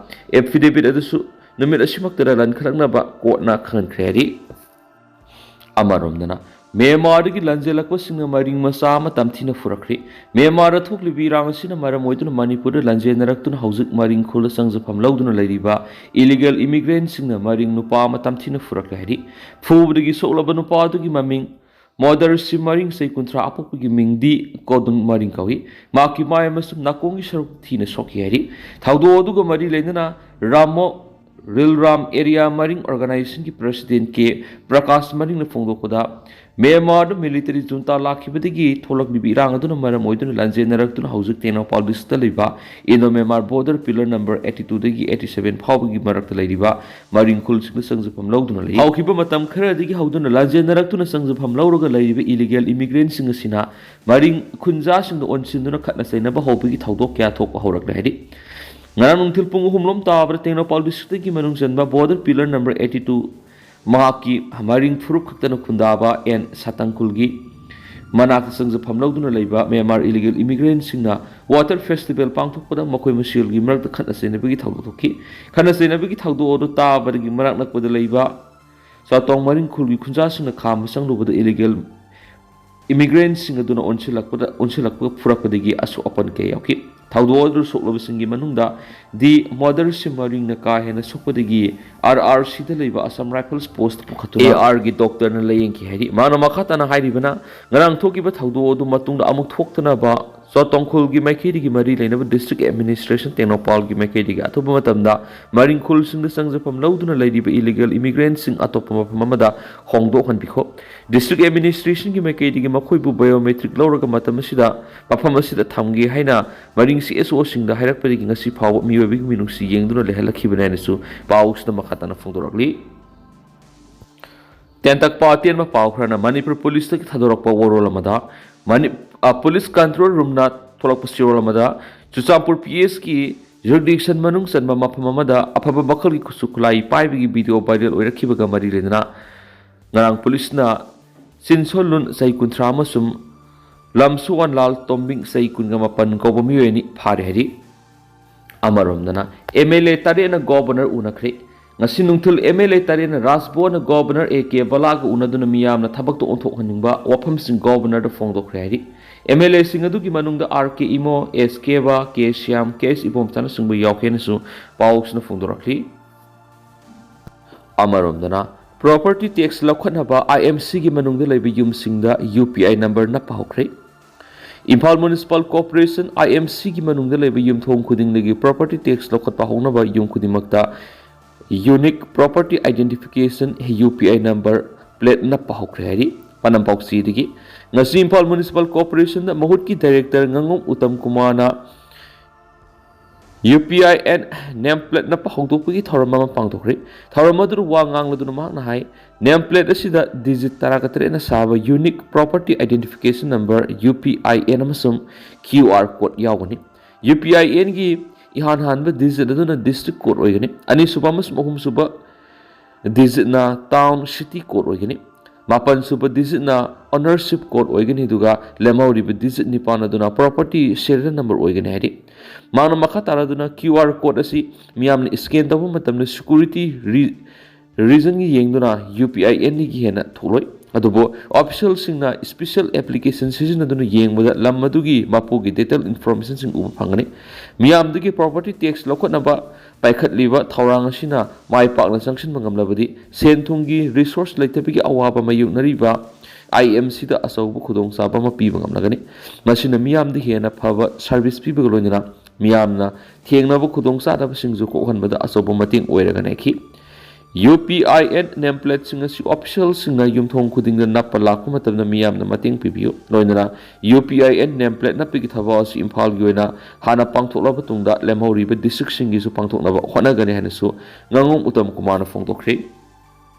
affidavit ꯑꯗꯨꯁꯨ ꯅꯨꯃꯤꯠ ꯑꯁꯤꯃꯛꯇꯗ ꯂꯟꯈꯠꯂꯛꯅꯕ courtꯅ ꯈꯪꯍꯟꯈ꯭ꯔꯦ ꯍꯥꯏꯔꯤ꯫ ꯑꯃꯔꯣꯝꯗꯅ, ꯃ꯭ꯌꯥꯟꯃꯥꯔꯗꯒꯤ ꯂꯥꯟꯖꯦꯜꯂꯛꯄꯁꯤꯡꯅ ꯃꯔꯤꯡ ꯃꯆꯥ ꯑꯃ ꯇꯝꯊꯤꯅ ꯐꯨꯔꯛꯈ꯭ꯔꯤ꯫ ꯃ꯭ꯌꯥꯟꯃꯥꯔꯗ ꯊꯣꯛꯂꯤꯕ ꯏꯔꯥꯡ ꯑꯁꯤꯅ ꯃꯔꯝ ꯑꯣꯏꯗꯨꯅ ꯃꯅꯤꯄꯨꯔꯗ ꯂꯥꯟꯖꯦꯟꯅꯔꯛꯇꯨꯅ ꯍꯧꯖꯤꯛ ꯃꯔꯤꯡ ꯈꯨꯜꯗ ꯆꯪꯖꯐꯝ ꯂꯧꯗꯨꯅ ꯂꯩꯔꯤꯕ illegal immigrantꯁꯤꯡꯅ ꯃꯔꯤꯡ ꯅꯨꯄꯥ ꯑꯃ ꯇꯝꯊꯤꯅ ꯐꯨꯔꯛꯈ꯭ꯔꯦ ꯍꯥꯏꯔꯤ꯫ ꯐꯨꯕꯗꯒꯤ ꯁꯣꯛꯂꯕ ꯅꯨꯄꯥ ꯑꯗꯨꯒꯤ ꯃꯃꯤꯡ ꯃꯣꯗꯔꯁꯤ ꯃꯔꯤꯡ, ꯆꯍꯤ ꯀꯨꯟꯊ꯭ꯔꯥ, ꯑꯄꯣꯛꯄꯒꯤ ꯃꯤꯡꯗꯤ ꯀꯣꯗꯨꯡ ꯃꯔꯤꯡ ꯀꯧꯏ꯫ ꯃꯍꯥꯛꯀꯤ ꯃꯥꯏ ꯑꯃꯁꯨꯡ ꯅꯥꯀꯣꯡꯒꯤ ꯁꯔꯨꯛ ꯊꯤꯅ ꯁꯣꯛꯈꯤ ꯍꯥꯏꯔꯤ꯫ ꯊꯧꯗꯣꯛ ꯑꯗꯨꯒ ꯃꯔꯤ ꯂꯩꯅꯅ ꯔꯥꯃꯣ ꯔꯤꯜꯔꯥꯝ ꯑꯦꯔꯤꯌꯥ ꯃꯔꯤꯡ organizationꯒꯤ president ꯀꯦ ꯄ꯭ꯔꯀꯥꯁ ꯃꯔꯤꯡꯅ ꯐꯣꯡꯗꯣꯛꯄꯗ, ꯃ꯭ꯌꯥꯟꯃꯥꯔꯗ military junta ꯂꯥꯛꯈꯤꯕꯗꯒꯤ ꯊꯣꯛꯂꯛꯂꯤꯕ ꯏꯔꯥꯡ ꯑꯗꯨꯅ ꯃꯔꯝ ꯑꯣꯏꯗꯨꯅ ꯂꯥꯟꯖꯦꯟꯅꯔꯛꯇꯨꯅ ꯍꯧꯖꯤꯛ ꯇꯦꯡꯅꯧꯄꯥꯜ districtꯗ ꯂꯩꯕ Indo Myanmar border pillar number eighty twoꯗꯒꯤ eighty seven ꯐꯥꯎꯕꯒꯤ ꯃꯔꯛꯇ ꯂꯩꯔꯤꯕ ꯃꯔꯤꯡ ꯈꯨꯜꯁꯤꯡꯗ ꯆꯪꯖꯐꯝ ꯂꯧꯗꯨꯅ ꯂꯩ꯫ ꯍꯧꯈꯤꯕ ꯃꯇꯝ ꯈꯔꯗꯒꯤ ꯍꯧꯗꯨꯅ ꯂꯥꯟꯖꯦꯟꯅꯔꯛꯇꯨꯅ ꯆꯪꯖꯐꯝ ꯂꯧꯔꯒ ꯂꯩꯔꯤꯕ illegal immigrantꯁꯤꯡ ꯑꯁꯤꯅ ꯃꯔꯤꯡ ꯈꯨꯟꯖꯥꯁꯤꯡꯗ ꯑꯣꯟꯁꯤꯟꯗꯨꯅ ꯈꯠꯅ ꯆꯩꯅꯕ ꯍꯧꯕꯒꯤ ꯊꯧꯗꯣꯛ ꯀꯌꯥ ꯊꯣꯛꯄ ꯍꯧꯔꯛꯂꯦ ꯍꯥꯏꯔꯤ꯫ ꯉꯔꯥꯡ ꯅꯨꯡꯊꯤꯜ ꯄꯨꯡ ꯑꯍꯨꯝ ꯂꯣꯝ ꯇꯥꯕꯗ ꯇꯦꯡꯅꯧꯄꯥꯜ districtꯀꯤ ꯃꯅꯨꯡ ꯆꯟꯕ border pillar number eighty two ꯃꯍꯥꯛꯀꯤ ꯃꯔꯤꯡ ꯐꯨꯔꯨꯞ ꯈꯛꯇꯅ ꯈꯨꯟꯗꯥꯕ ꯑꯦꯟ ꯁꯥꯇꯪꯈꯨꯜꯒꯤ ꯃꯅꯥꯛꯇ ꯆꯪꯖꯐꯝ ꯂꯧꯗꯨꯅ ꯂꯩꯕ ꯃ꯭ꯌꯥꯟꯃꯥꯔ illegal immigrantꯁꯤꯡꯅ water festival ꯄꯥꯡꯊꯣꯛꯄꯗ ꯃꯈꯣꯏ ꯃꯁꯦꯜꯒꯤ ꯃꯔꯛꯇ ꯈꯠꯅ ꯆꯩꯅꯕꯒꯤ ꯊꯧꯗꯣꯛ ꯊꯣꯛꯈꯤ꯫ ꯈꯠꯅ ꯆꯩꯅꯕꯒꯤ ꯊꯧꯗꯣꯛ ꯑꯗꯨ ꯇꯥꯕꯗꯒꯤ ꯃꯅꯥꯛ ꯅꯛꯄꯗ ꯂꯩꯕ ꯇꯇꯣꯡ ꯃꯔꯤꯡꯈꯨꯜꯒꯤ ꯈꯨꯟꯖꯥꯁꯤꯡꯅ ꯈꯥꯝꯕ ꯆꯪꯂꯨꯕꯗ ꯏꯂꯤꯒꯦꯜ ꯏꯃꯤꯒ꯭ꯔꯦꯟꯁꯤꯡ ꯑꯗꯨꯅ ꯑꯣꯟꯁꯤꯜꯂꯛꯄꯗ ꯑꯣꯟꯁꯤꯜꯂꯛꯄ ꯐꯨꯔꯛꯄꯗꯒꯤ ꯑꯁꯣꯛ ꯑꯄꯟ ꯀꯌꯥ ꯌꯥꯎꯈꯤ꯫ ꯊꯧꯗꯣꯛ ꯑꯗꯨ ꯁꯣꯛꯂꯕꯁꯤꯡꯒꯤ ꯃꯅꯨꯡꯗ ꯗꯤ ꯃꯣꯗꯔ ꯁꯤꯃꯔꯤꯡꯅ ꯀꯥ ꯍꯦꯟꯅ ꯁꯣꯛꯄꯗꯒꯤ ꯑꯥꯔ ꯑꯥꯔ ꯁꯤꯗ ꯂꯩꯕ ꯑꯁꯥꯝ ꯔꯥꯏꯐꯜꯁ ꯄꯣꯁꯇ ꯄꯨꯈꯠꯇꯨꯅ ꯑꯦ ꯑꯥꯔꯒꯤ ꯗꯣꯛꯇꯔꯅ ꯂꯥꯌꯦꯡꯈꯤ ꯍꯥꯏꯔꯤ꯫ ꯃꯥꯅ ꯃꯈꯥ ꯇꯥꯅ ꯍꯥꯏꯔꯤꯕꯅ, ꯉꯔꯥꯡ ꯊꯣꯛꯈꯤꯕ ꯊꯧꯗꯣꯛ ꯑꯗꯨ ꯃꯇꯨꯡꯗ ꯑꯃꯨꯛ ꯊꯣꯛꯇꯅꯕ ꯆꯣꯇꯣꯡꯈꯨꯜꯒꯤ ꯃꯥꯏꯀꯩꯗꯒꯤ ꯃꯔꯤ ꯂꯩꯅꯕ ꯗꯤꯁꯇ꯭ꯔꯤꯛ ꯑꯦꯗꯃꯤꯅꯤꯁꯇ꯭ꯔꯦꯁꯟ ꯇꯦꯡꯅꯧꯄꯥꯜꯒꯤ ꯃꯥꯏꯀꯩꯗꯒꯤ ꯑꯊꯨꯕ ꯃꯇꯝꯗ ꯃꯔꯤꯡꯈꯨꯜꯁꯤꯡꯗ ꯆꯪꯖꯐꯝ ꯂꯧꯗꯨꯅ ꯂꯩꯔꯤꯕ ꯏꯂꯤꯒꯦꯜ ꯏꯃꯤꯒ꯭ꯔꯦꯟꯁꯤꯡ ꯑꯇꯣꯞꯄ ꯃꯐꯝ ꯑꯃꯗ ꯍꯣꯡꯗꯣꯛꯍꯟꯕꯤꯈꯣ꯫ ꯗꯤꯁꯇ꯭ꯔꯤꯛ ꯑꯦꯗꯃꯤꯅꯤꯁꯇ꯭ꯔꯦꯁꯟꯒꯤ ꯃꯥꯏꯀꯩꯗꯒꯤ ꯃꯈꯣꯏꯕꯨ ꯕꯥꯏꯑꯣꯃꯦꯇ꯭ꯔꯤꯛ ꯂꯧꯔꯒ ꯃꯇꯝ ꯑꯁꯤꯗ ꯃꯐꯝ ꯑꯁꯤꯗ ꯊꯝꯒꯦ ꯍꯥꯏꯅ ꯃꯔꯤꯡ ꯁꯤ ꯑꯦꯁ ꯑꯣꯁꯤꯡꯗ ꯍꯥꯏꯔꯛꯄꯗꯒꯤ ꯉꯁꯤ ꯐꯥꯎꯕ ꯃꯤꯑꯣꯏꯕꯒꯤ ꯃꯤꯅꯨꯡꯁꯤ ꯌꯦꯡꯗꯨꯅ ꯂꯩꯍꯜꯂꯛꯈꯤꯕꯅꯤ ꯍꯥꯏꯅꯁꯨ ꯄꯥꯎꯁꯤꯗ ꯃꯈꯥ ꯇꯥꯅ ꯐꯣꯡꯗꯣꯔꯛꯂꯤ꯫ ꯇꯦꯟꯇꯛꯄ ꯑꯇꯦꯟꯕ ꯄꯥꯎ ꯈꯔꯅ ꯃꯅꯤꯄꯨꯔ ꯄꯨꯂꯤꯁꯇꯒꯤ ꯊꯥꯗꯣꯔꯛꯄ ꯋꯥꯔꯣꯜ ꯑꯃꯗ, ꯃꯅꯤ-, ꯑ, ꯄꯨꯂꯤꯁ ꯀꯟꯇ꯭ꯔꯣꯜ ꯔꯨꯝꯅ ꯊꯣꯛꯂꯛꯄ ꯆꯦꯔꯣꯜ ꯑꯃꯗ, ꯆꯨꯔꯆꯥꯟꯄꯨꯔ ꯄꯤ ꯑꯦꯁꯀꯤ ꯖꯨꯔꯤꯗꯤꯛꯁꯟ ꯃꯅꯨꯡ ꯆꯟꯕ ꯃꯐꯝ ꯑꯃꯗ ꯑꯐꯕ ꯃꯈꯜꯒꯤ ꯈꯨꯠꯁꯨ ꯈꯨꯠꯂꯥꯏ ꯄꯥꯏꯕꯒꯤ ꯚꯤꯗꯤꯑꯣ ꯚꯥꯏꯔꯦꯜ ꯑꯣꯏꯔꯛꯈꯤꯕꯒ ꯃꯔꯤ ꯂꯩꯅꯅ ꯉꯔꯥꯡ ꯄꯨꯂꯤꯁꯅ ꯆꯤꯟꯁꯣꯂꯨꯟ ꯆꯍꯤ ꯀꯨꯟꯊ꯭ꯔꯥ ꯑꯃꯁꯨꯡ ꯂꯝꯁꯨꯋꯥꯟꯂꯥꯜ ꯇꯣꯝꯕꯤꯡ ꯆꯍꯤ ꯀꯨꯟꯒ ꯃꯥꯄꯟ ꯀꯧꯕ ꯃꯤꯑꯣꯏ ꯑꯅꯤ ꯐꯥꯔꯦ ꯍꯥꯏꯔꯤ꯫ ꯑꯃꯔꯣꯝꯗꯅ ꯑꯦꯝ ꯑꯦꯜ ꯑꯦ ꯇꯔꯦꯠꯅ ꯒꯣꯕꯔꯅꯔ ꯎꯅꯈ꯭ꯔꯦ꯫ ꯉꯁꯤ ꯅꯨꯡꯊꯤꯜ ꯑꯦꯝ ꯑꯦꯜ ꯑꯦ ꯇꯔꯦꯠꯅ ꯔꯥꯖꯚꯋꯟꯗ ꯒꯣꯕꯔꯅꯔ ꯑꯦ ꯀꯦ ꯕꯂꯥꯒ ꯎꯅꯗꯨꯅ ꯃꯤꯌꯥꯝꯅ ꯊꯕꯛꯇ ꯑꯣꯟꯊꯣꯛꯍꯟꯅꯤꯡꯕ ꯋꯥꯐꯝꯁꯤꯡ ꯒꯣꯕꯔꯅꯔꯗ ꯐꯣꯡꯗꯣꯛꯈ꯭ꯔꯦ ꯍꯥꯏꯔꯤ꯫ ꯑꯦꯝ ꯑꯦꯜ ꯑꯦꯁꯤꯡ ꯑꯗꯨꯒꯤ ꯃꯅꯨꯡꯗ ꯑꯥꯔ ꯀꯦ ꯏꯃꯣ, ꯑꯦꯁ ꯀꯦꯕꯥ, ꯀꯦ ꯁ꯭ꯌꯥꯝ, ꯀꯦ ꯑꯦꯁ ꯏꯕꯣꯝꯆꯥꯅꯆꯤꯡꯕ ꯌꯥꯎꯈꯤꯅꯁꯨ ꯄꯥꯎꯁꯤꯅ ꯐꯣꯡꯗꯣꯔꯛꯂꯤ꯫ ꯑꯃꯔꯣꯝꯗꯅ ꯄ꯭ꯔꯣꯄꯔꯇꯤ ꯇꯦꯛꯁ ꯂꯧꯈꯠꯅꯕ ꯑꯥꯏ ꯑꯦꯝ ꯁꯤꯒꯤ ꯃꯅꯨꯡꯗ ꯂꯩꯕ ꯌꯨꯝꯁꯤꯡꯗ ꯌꯨ ꯄꯤ ꯑꯥꯏ ꯅꯝꯕꯔ ꯅꯞꯄ ꯍꯧꯈ꯭ꯔꯦ꯫ ꯏꯝꯐꯥꯜ ꯃ꯭ꯌꯨꯅꯤꯁꯤꯄꯥꯜ ꯀꯣꯔꯄꯣꯔꯦꯁꯟ, ꯑꯥꯏ ꯑꯦꯝ ꯁꯤꯒꯤ ꯃꯅꯨꯡꯗ ꯂꯩꯕ ꯌꯨꯝꯊꯣꯡ ꯈꯨꯗꯤꯡꯗꯒꯤ ꯄ꯭ꯔꯣꯄꯔꯇꯤ ꯇꯦꯛꯁ ꯂꯧꯈꯠꯄ ꯍꯧꯅꯕ ꯌꯨꯝ ꯈꯨꯗꯤꯡꯃꯛꯇ unique property identification, U P I number plate ꯅꯞꯄ ꯍꯧꯈ꯭ꯔꯦ ꯍꯥꯏꯔꯤ꯫ ꯄꯥꯎꯅꯝ ꯄꯥꯎꯆꯦꯗꯒꯤ ꯉꯁꯤ ꯏꯝꯐꯥꯜ ꯃ꯭ꯌꯨꯅꯤꯁꯤꯄꯥꯜ ꯀꯣꯔꯄꯣꯔꯦꯁꯟꯗ ꯃꯍꯨꯠꯀꯤ ꯗꯥꯏꯔꯦꯛꯇꯔ ꯉꯥꯉꯣꯝ ꯎꯇꯝ ꯀꯨꯃꯥꯔꯅ U P I N name plate ꯅꯞꯄ ꯍꯧꯗꯣꯛꯄꯒꯤ ꯊꯧꯔꯝ ꯑꯃ ꯄꯥꯡꯊꯣꯛꯈ꯭ꯔꯦ꯫ ꯊꯧꯔꯝ ꯑꯗꯨꯗ ꯋꯥ ꯉꯥꯡꯂꯗꯨꯅ ꯃꯍꯥꯛꯅ ꯍꯥꯏ, ꯅꯦꯝ ꯄ꯭ꯂꯦꯠ ꯑꯁꯤꯗ ꯗꯤꯖꯤꯠ ꯇꯔꯥꯒ ꯇꯔꯦꯠꯅ ꯁꯥꯕ unique property identification number, U P I N, ꯑꯃꯁꯨꯡ ꯀ꯭ꯌꯨ ꯑꯥꯔ ꯀꯣꯗ ꯌꯥꯎꯒꯅꯤ꯫ ꯌꯨ ꯄꯤ ꯑꯥꯏ ꯑꯦꯟꯒꯤ ꯏꯍꯥꯟ ꯍꯥꯟꯕ ꯗꯤꯖꯤꯠ ꯑꯗꯨꯅ ꯗꯤꯁꯇ꯭ꯔꯤꯛ ꯀꯣꯗ ꯑꯣꯏꯒꯅꯤ꯫ ꯑꯅꯤꯁꯨꯕ ꯑꯃꯁꯨꯡ ꯑꯍꯨꯝꯁꯨꯕ ꯗꯤꯖꯤꯠꯅ ꯇꯥꯎꯟ, ꯁꯤꯇꯤ ꯀꯣꯗ ꯑꯣꯏꯒꯅꯤ꯫ ꯃꯥꯄꯟ ꯁꯨꯕ ꯗꯤꯖꯤꯠꯅ ꯑꯣꯅꯔꯁꯤꯞ ꯀꯣꯗ ꯑꯣꯏꯒꯅꯤ, ꯑꯗꯨꯒ ꯂꯦꯝꯍꯧꯔꯤꯕ ꯗꯤꯖꯤꯠ ꯅꯤꯄꯥꯟ ꯑꯗꯨꯅ ꯄ꯭ꯔꯣꯄꯔꯇꯤ ꯁꯦꯔꯤꯌꯦꯜ ꯅꯝꯕꯔ ꯑꯣꯏꯒꯅꯤ ꯍꯥꯏꯔꯤ꯫ ꯃꯍꯥꯛꯅ ꯃꯈꯥ ꯇꯥꯔꯗꯨꯅ ꯀ꯭ꯌꯨ ꯑꯥꯔ ꯀꯣꯗ ꯑꯁꯤ ꯃꯤꯌꯥꯝꯅ ꯁ꯭ꯀꯦꯟ ꯇꯧꯕ ꯃꯇꯝꯗ ꯁꯦꯀ꯭ꯌꯨꯔꯤꯇꯤ ꯔꯤ-, ꯔꯤꯖꯟꯒꯤ ꯌꯦꯡꯗꯨꯅ ꯌꯨ ꯄꯤ ꯑꯥꯏ ꯑꯦꯟꯗꯒꯤ ꯍꯦꯟꯅ ꯊꯣꯛꯂꯣꯏ꯫ ꯑꯗꯨꯕꯨ ꯑꯣꯐꯤꯁꯤꯌꯦꯜꯁꯤꯡꯅ ꯁ꯭ꯄꯦꯁꯤꯌꯦꯜ ꯑꯦꯄ꯭ꯂꯤꯀꯦꯁꯟ ꯁꯤꯖꯤꯟꯅꯗꯨꯅ ꯌꯦꯡꯕꯗ ꯂꯝ ꯑꯗꯨꯒꯤ ꯃꯄꯨꯒꯤ ꯗꯤꯇꯦꯜ ꯏꯟꯐꯣꯔꯃꯦꯁꯟꯁꯤꯡ ꯎꯕ ꯐꯪꯒꯅꯤ꯫ ꯃꯤꯌꯥꯝꯗꯒꯤ ꯄ꯭ꯔꯣꯄꯔꯇꯤ ꯇꯦꯛꯁ ꯂꯧꯈꯠꯅꯕ ꯄꯥꯏꯈꯠꯂꯤꯕ ꯊꯧꯔꯥꯡ ꯑꯁꯤꯅ ꯃꯥꯏ ꯄꯥꯛꯅ ꯆꯪꯁꯤꯟꯕ ꯉꯝꯂꯕꯗꯤ ꯁꯦꯟ ꯊꯨꯝꯒꯤ ꯔꯤꯁꯣꯔꯁ ꯂꯩꯇꯕꯒꯤ ꯑꯋꯥꯕ ꯃꯥꯌꯣꯛꯅꯔꯤꯕ ꯑꯥꯏ ꯑꯦꯝ ꯁꯤꯗ ꯑꯆꯧꯕ ꯈꯨꯗꯣꯡꯆꯥꯕ ꯑꯃ ꯄꯤꯕ ꯉꯝꯂꯒꯅꯤ꯫ ꯃꯁꯤꯅ ꯃꯤꯌꯥꯝꯗ ꯍꯦꯟꯅ ꯐꯕ ꯁꯔꯚꯤꯁ ꯄꯤꯕꯒ ꯂꯣꯏꯅꯅ ꯃꯤꯌꯥꯝꯅ ꯊꯦꯡꯅꯕ ꯈꯨꯗꯣꯡꯆꯥꯗꯕꯁꯤꯡꯁꯨ ꯀꯣꯛꯍꯟꯕꯗ ꯑꯆꯧꯕ ꯃꯇꯦꯡ ꯑꯣꯏꯔꯒꯅꯤ ꯍꯥꯏꯈꯤ꯫ U P I N name ꯄ꯭ꯂꯦꯠꯁꯤꯡ ꯑꯁꯤ ꯑꯣꯐꯤꯁꯤꯌꯦꯜꯁꯤꯡꯅ ꯌꯨꯝꯊꯣꯡ ꯈꯨꯗꯤꯡꯗ ꯅꯞꯄ ꯂꯥꯛꯄ ꯃꯇꯝꯗ ꯃꯤꯌꯥꯝꯅ ꯃꯇꯦꯡ ꯄꯤꯕꯤꯌꯨ꯫ ꯂꯣꯏꯅꯅ U P I N name plate ꯅꯞꯄꯒꯤ ꯊꯕꯛ ꯑꯁꯤ ꯏꯝꯐꯥꯜꯒꯤ ꯑꯣꯏꯅ ꯍꯥꯟꯅ ꯄꯥꯡꯊꯣꯛꯂꯕ ꯇꯨꯡꯗ ꯂꯦꯝꯍꯧꯔꯤꯕ ꯗꯤꯁꯇ꯭ꯔꯤꯛꯁꯤꯡꯒꯤꯁꯨ ꯄꯥꯡꯊꯣꯛꯅꯕ ꯍꯣꯠꯅꯒꯅꯤ ꯍꯥꯏꯅꯁꯨ ꯉꯥꯉꯣꯝ ꯎꯇꯝ ꯀꯨꯃꯥꯔꯅ ꯐꯣꯡꯗꯣꯛꯈ꯭ꯔꯤ꯫